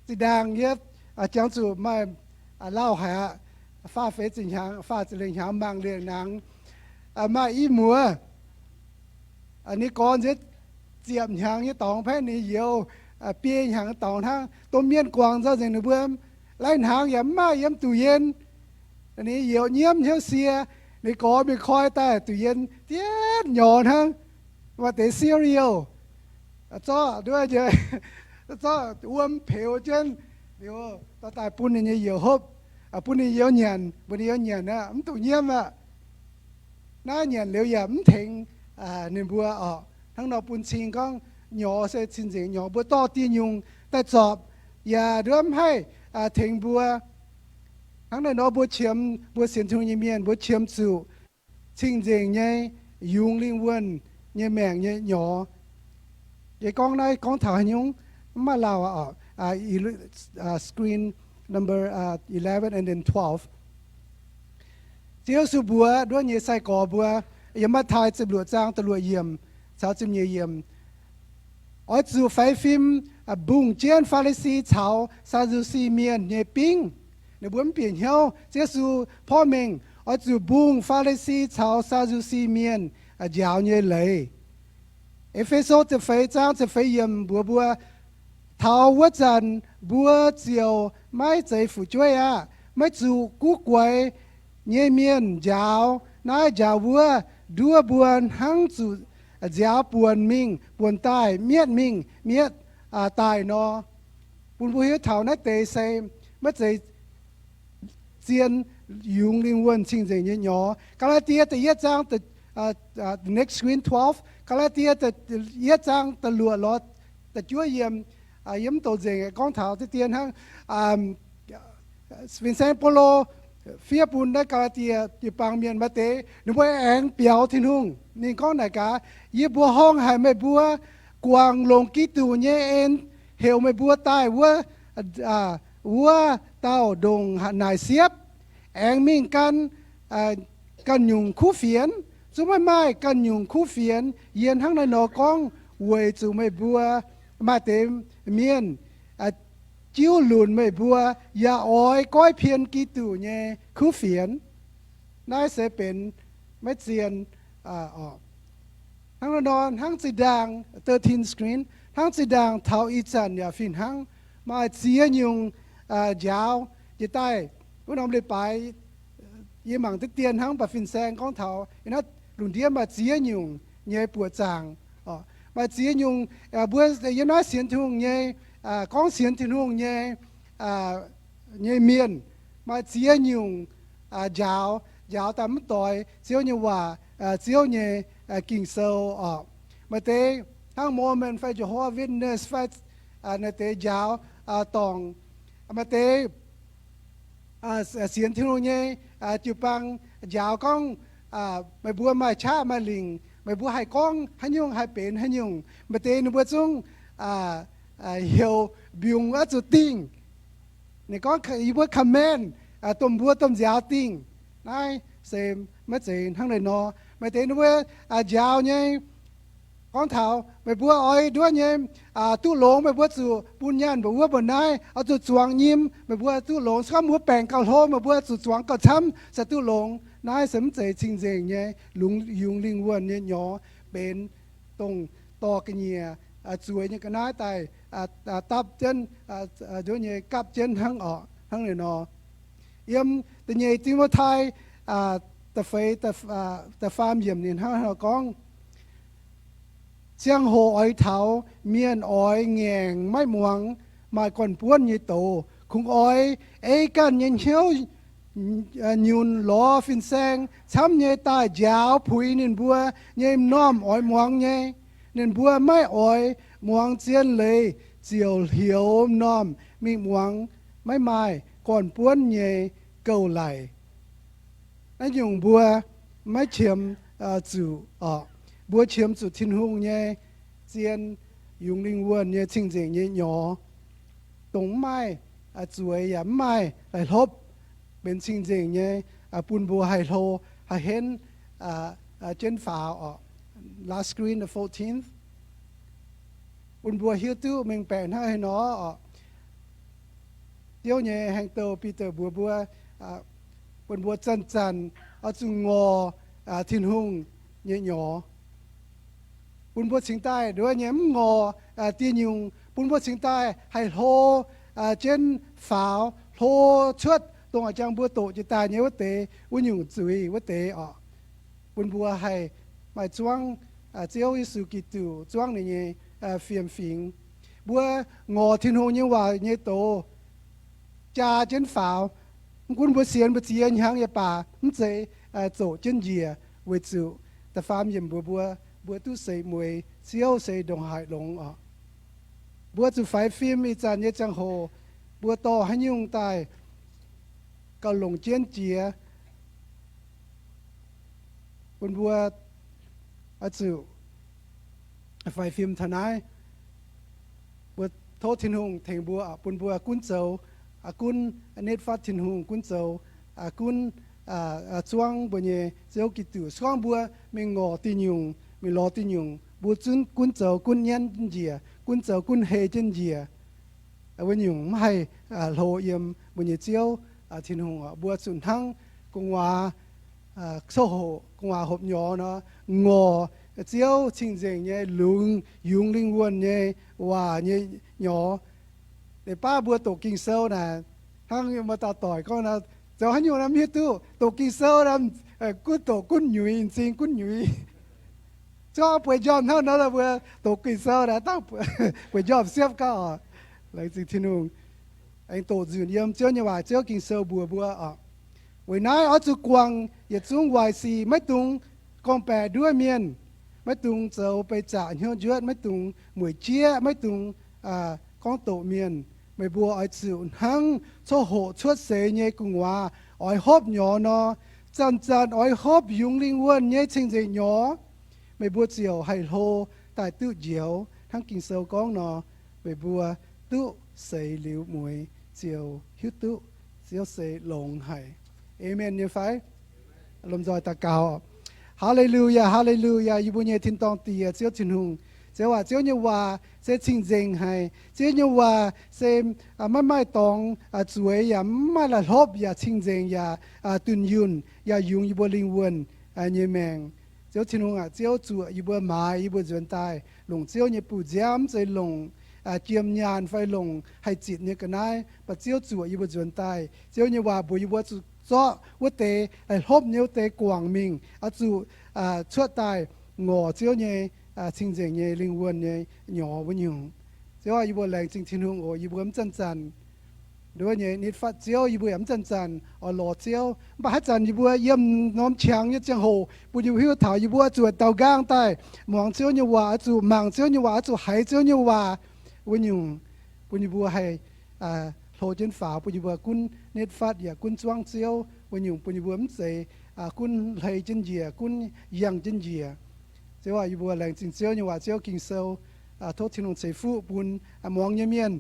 Zinh ndaangc yie jangx zuqc maaih lauh haic aqv, faah feix ziepc hnyangx, faah ziepc lengh hnyangx mangc liemh nangx, maaih i muoz. Ninh gorx nziex ziepc hnyangx nyei dorngx paeqv ninh youz, biei hnyangx dorngx hnangv. Domh mienh guangc nzauh nzengc ninh mbuo, lai-hnaangx yaac mv maaih yiem duqv yien. Ninh youz nyiemv hnyouv sie, ninh gorx mingh koi daaih duqv yien diev nyorx hnangv, maaih deix cereal zorqv nduov, zorqv wuom peux jienv, liuz dorh daaih bun ninh nyei youz hopv, bun ninh youz nyanc, bun ninh youz nyanc aqv, mv duqv nyiemv aqv. Naaiv nyanc liuz yaac mv tengx ninh mbuo orqc. Hnangv nor bun cing gorngv nyorx se cing-nzengc nyorx, mbuo dorh dieh nyungc daaih zorpc yaac nduov mv haih tengx mbuo. Hnangv naaiv nor mbuo qiemx, mbuo sienx Tin-Hungh nyei mienh mbuo qiemx zuqc cing-nzengc nyei, yungz lingh wuonh nyei maengc nyei nyorx. Yie gorngv naaiv gorngv taux haaix nyungc? Mv maaih lauh aqv. Screen number eleven and then twelve. Ziouv Yesu mbuox nduov nyei sai-gorx mbuo, yiem Matv^tai ziepc luoqc zaang da'luoqc yiemc caux ziepc nyeic yiemc, oix zuqc faix fim mbungh jienv Faa^li^si caux Saa^ndu^si Mienh nyei bingv. Ninh mbuo mv bieqc hnyouv. Ziouv Yesu porv mengh oix zuqc mbungh Faa^li^si caux Saa^ndu^si Mienh njaaux nyei leiz. E^fe^so ziepc feix zaang ziepc feix yiemc mbuox mbuo, taux wuov zanc mbuo ziouc maiv zeiz fu'jueiv aqv. Maiv zuqc guv guaix nyei mienh njaaux naaiv njaaux wuov. Nduov mbuo hnangv zuqc nziaaux buonc mingh buonc daaih, mietv mingh mietv daaih nor. Bun mbuo hiuv taux naaiv deix se maiv zeiz zien yungz lingh wuonh cing-nzengc nyei nyorx. Gaa^laa^die da'yietv zaang, next screen, twelve. Gaa^laa^die da'yietv zaang da'luoqc lorz da'juov yiemc, yiem mv douc nzengc gorngv taux deix dien hnangv. Fin-Saeng Baulo fiev bun naaiv Gaa^laa^die jiu-baang mienh, maaih deix ninh mbuo aengx biaux Tin-Hungh. Ninh gorngv naaic gaax, yie mbuox horngh haic meih mbuo, guangc longc Giduc nyei en heuc meih mbuo daaih wuov, wuov dauh ndongc naaic siepv, aengx mingh gan ganh nyungc kuv fienx. Zungv maiv maaih ganh nyungc kuv fienx. Yie hnangv naaiv nor gorngv weic zuqc meih mbuo, maaih deix mienh jiuv lunc meih mbuo, yaac oix goiv pien Giduc nyei kuv fienx. Naaiv se benx maiv zien. Hnangv naaiv nor, hnangv zinh ndaangc, thirteen screen, hnangv zinh ndaangc taux ih zanc yaac fih hnangv. Maaih ziex nyungc njaaux jiex daaih. Wuov norm leiz-baaix yie mangc deix dien hnangv, mv baac fin-saeng gorngv taux naaiv lungh ndiev maaih ziex nyungc nyei buoqc zaangc. Maaih ziex nyungc, mbuo yiem naaiv sienx Tin-Hungh nyei, gorngv sienx Tin-Hungh nyei, nyei mienh, maaih ziex nyungc njaaux, njaaux daaih mv doix Ziouv nyei waac, Ziouv nyei Ging-Sou orqc. Maaih deix hnangv Mormon fai Jehovah Witness fai naaiv deix njaaux dorngc. Maaih deix sienx Tin-Hungh nyei jiu-baang njaaux gorngv, meih mbuo maaih qaqv maaih lingc, meih mbuo haih gorngv haaix nyungc haih benx haaix nyungc. Maaih deix ninh mbuo zungv heuc mbiungc oix zuqc dingh. Ninh gorngv yie mbuo command domh mbuo domh nziaaux dingh. Naaiv se maiv zeiz hnangv naaiv nor. Maaih deix ninh mbuo njaaux nyei gorngv taux meih mbuo oix nduov nyei duqv longx, meih mbuo zuqc bun nyaanh mbuoqc wuov mbuoqc naaiv, oix zuqc zuangx nyim. Meih mbuo duqv longx, se gorngv mbuo baengc gauh hlo, meih mbuo zuqc zuangx gauh camv se duqv longx. Naaiv se mv zeiz cing-nzengc nyei, yungz lingh wuonh nyei nyorx, benx dongh dorh ga'nyiec zueiz nyei ga'naaiv daaih dapv jienv, nduov nyei gapv jienv hnangv orqc. Hnangv naaiv nor, yiem da'nyeic Ti^mo^tai da'feix, da'faam yiemc ninh hnangv nor gorngv, ziangh hoc oix taux mienh oix ngaengc maiv muangx, maaih gorn-buonv nyei douz. Kungx oix ei ganh nyei hnyouv nyunc lorz fin-saeng camv nyei daaih njaaux puix ninh mbuo nyei m'normh oix muangx nyei. Ninh mbuo maiv oix muangx zien leiz ziouc hlioux m'normh mingh muangx maiv maaih gorn-buonv nyei gouv-laic. Naaiv nyungc mbuo maiv qiemx zuqc orqc. Mbuo qiemx zuqc Tin-Hungh nyei zien yungz lingh wuonh nyei cing-nzengc nyei nyorx, dongh mv maaih zueiz yaac mv maaih la'hlopv, benx cing-nzengc nyei, bun mbuo haih hlo, haih henv jienv faaux orqc. Last screen, the fourteenth. Bun mbuo hiuv duqv mengh baeqc hnangv haaix nor orqc. Ziouv nyei hengx douh Bide mbuox mbuo, bun mbuo zanc-zanc oix zuqc ngorc Tin-Hungh nyei nyorx, bun mbuo cingx daaih nduov nyei mv ngorc diuh nyungc, bun mbuo cingx daaih haih hlo jienv faaux, hlo cuotv dongh a'jangx mbuo doqc jiex daaih nyei wuov deix, wuov nyungc zuiz wuov deix oc. Bun mbuo haih maaih zuangv Ziouv Yesu Giduc, zuangv ninh nyei fiem-fingx. Mbuo ngorc Tin-Hungh nyei waac nyei doz, jaa jienv faaux. Mv gunv mbuo sienx mbu'ziex hnyangx yaac baac, mv zeiz zoqc jienv njiec, weic zuqc da'faam yiemc mbuox mbuo, mbuo duqv seix mueiz, Ziouv se ndongc haaix longx oc. Mbuo zuqc faix fim ih zanc nyei ziangh hoc, mbuo dorh haaix nyungc daaih gauh longc jienv jiex, bun mbuo oix zuqc faix fim taux naaiv. Mbuo tov Tin-Hungh tengx mbuo, bun mbuo gunv zoux, gunv nitv fatv Tin-Hungh, gunv zoux, gunv zuangv mbuo nyei Ziouv Giduc. Se gorngv mbuo mingh ngorc diuh nyungc, mingh lorz diuh nyungc, mbuo zungv gunv zoux gunv nyanv jienv njiec, gunv zoux gunv hei jienv njiec. Wuov nyungc mv haih hlo yiem mbuo nyei Ziouv Tin-Hungh oc. Mbuo zuqc hnangv gu'nguaaz coqv hoqc, gu'nguaaz hopv nyorx nor, ngorc Ziouv cing-nzengc nyei lungz yungz lingh wuonh nyei waac nyei nyorx. Leiz baav mbuo doqc Ging-Sou naaic, hnangv maaih dauh doic gorngv, zoux haaix nyungc naaic mv hiuv duqv. Doqc Ging-Sou naaic, gunv doqc gunv nyuiz, m'zing gunv nyuiz. Zorqv bueix njormh hnangv nor, mbuo doqc Ging-Sou naaic dangh bueix njormh siepv gauh oc. Laengz zingh Tin-Hungh. Aengx doqc nzunc yiem Ziouv nyei waac, Ziouv Ging-Sou mbuox mbuo oc. Weic naaiv oix zuqc guangc yietc zungv waaic sic, maiv dungx gorngv-baeqc nduov mienh, maiv dungx zoux beih zaqc hnyouv njuotv, maiv dungx mueic jieqv, maiv dungx gorngv doqc mienh. Meih mbuo oix zuqc hnangv coqv hoqc cuotv seix nyei gu'nguaaz oix hopv nyorx nor, zanc-zanc oix hopv yungz lingh wuonh nyei cing-nzengc nyorx. Meih mbuo ziouc haih hlo daaih duqv njoux hnangv Ging-Sou gorngv nor. Meih mbuo duqv seix liuz mueiz ziouc hiuv duqv Ziouv se longx haic. Aamen nyei fai? Lomh nzoih daux gaux. Haa^le^lu^yaa, haa^le^lu^yaa, yie mbuo nyei tin-dorngh Diex, Ziouv Tin-Hungh. Ziouv aac, Ziouv nyei waac se cing-nzengc haic. Ziouv nyei waac se maiv maaih dorngx zueiz yaac mv maaih la'hlopv yaac cing-nzengc yaac dunh yunh yaac yungz yie mbuo lingh wuonh nyei maengc. Ziouv Tin-Hungh aac, Ziouv zuoqc yie mbuo maaiz yie mbuo nzuonx daaih longc Ziouv nyei buoz-nziaamv, mv zeiz longc jiem nyaanh fai longc haih zitc nyei ga'naaiv, mv baac Ziouv zuoqc yie mbuo nzuonx daaih. Ziouv nyei waac mbuox yie mbuo zuqc zorqv wuov deix haih hlopv nyei wuov deix guangc mingh, oix zuqc cuotv daaih ngorc Ziouv nyei cing-nzengc nyei lingh wuonh nyei nyorx wuov nyungc. Ziouv aac, yie mbuo laengz zingh Tin-Hungh oc. Yie mbuo mv zanc-zanc nduov nyei nitv fatv Ziouv, yie mbuo yaac mv zanc-zanc oix lorz Ziouv. Mv baac haaix zanc yie mbuo yiem norm qangx nyei ziangh hoc, bun yie mbuo hiuv taux yie mbuo zuqc daaux nqaang daaih muangx Ziouv nyei waac, oix zuqc mangc Ziouv nyei waac, oix zuqc haiz Ziouv nyei waac wuov nyungc, bun yie mbuo haih hlo jienv faaux, bun yie mbuo gunv nitv fatv yaac gunv zuangv Ziouv wuov nyungc, bun yie mbuo mv zeiz gunv hlei jienv njiec, gunv yangh jienv njiec. Ziouv aac, yie mbuo laengz zingh Ziouv nyei waac, Ziouv Ging-Sou. Tov Tin-Hungh ceix fuqv bun muangx nyei mienh,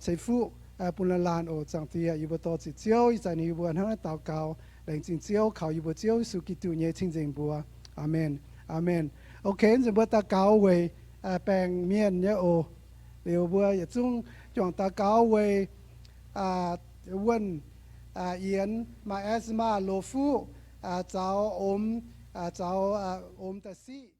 ceix fuqv bun laanh laanh oc. Zaangc Diex, yie mbuo dor-ziec Ziouv, ih zanc yie mbuo hnangv naaiv daux gaux laengz zingh Ziouv, kaux yie mbuo Ziouv Yesu Giduc nyei cing-nzengc mbuox. Aamen. Aamen. Ok, nzunc mbuo daux gaux weic baengc mienh nyei oc. Liuz mbuo yietc zungv juangc daux gaux weic wuonh yienx, maaih asthma, loz-fuqv, zaux omx, zaux omx da'siqv.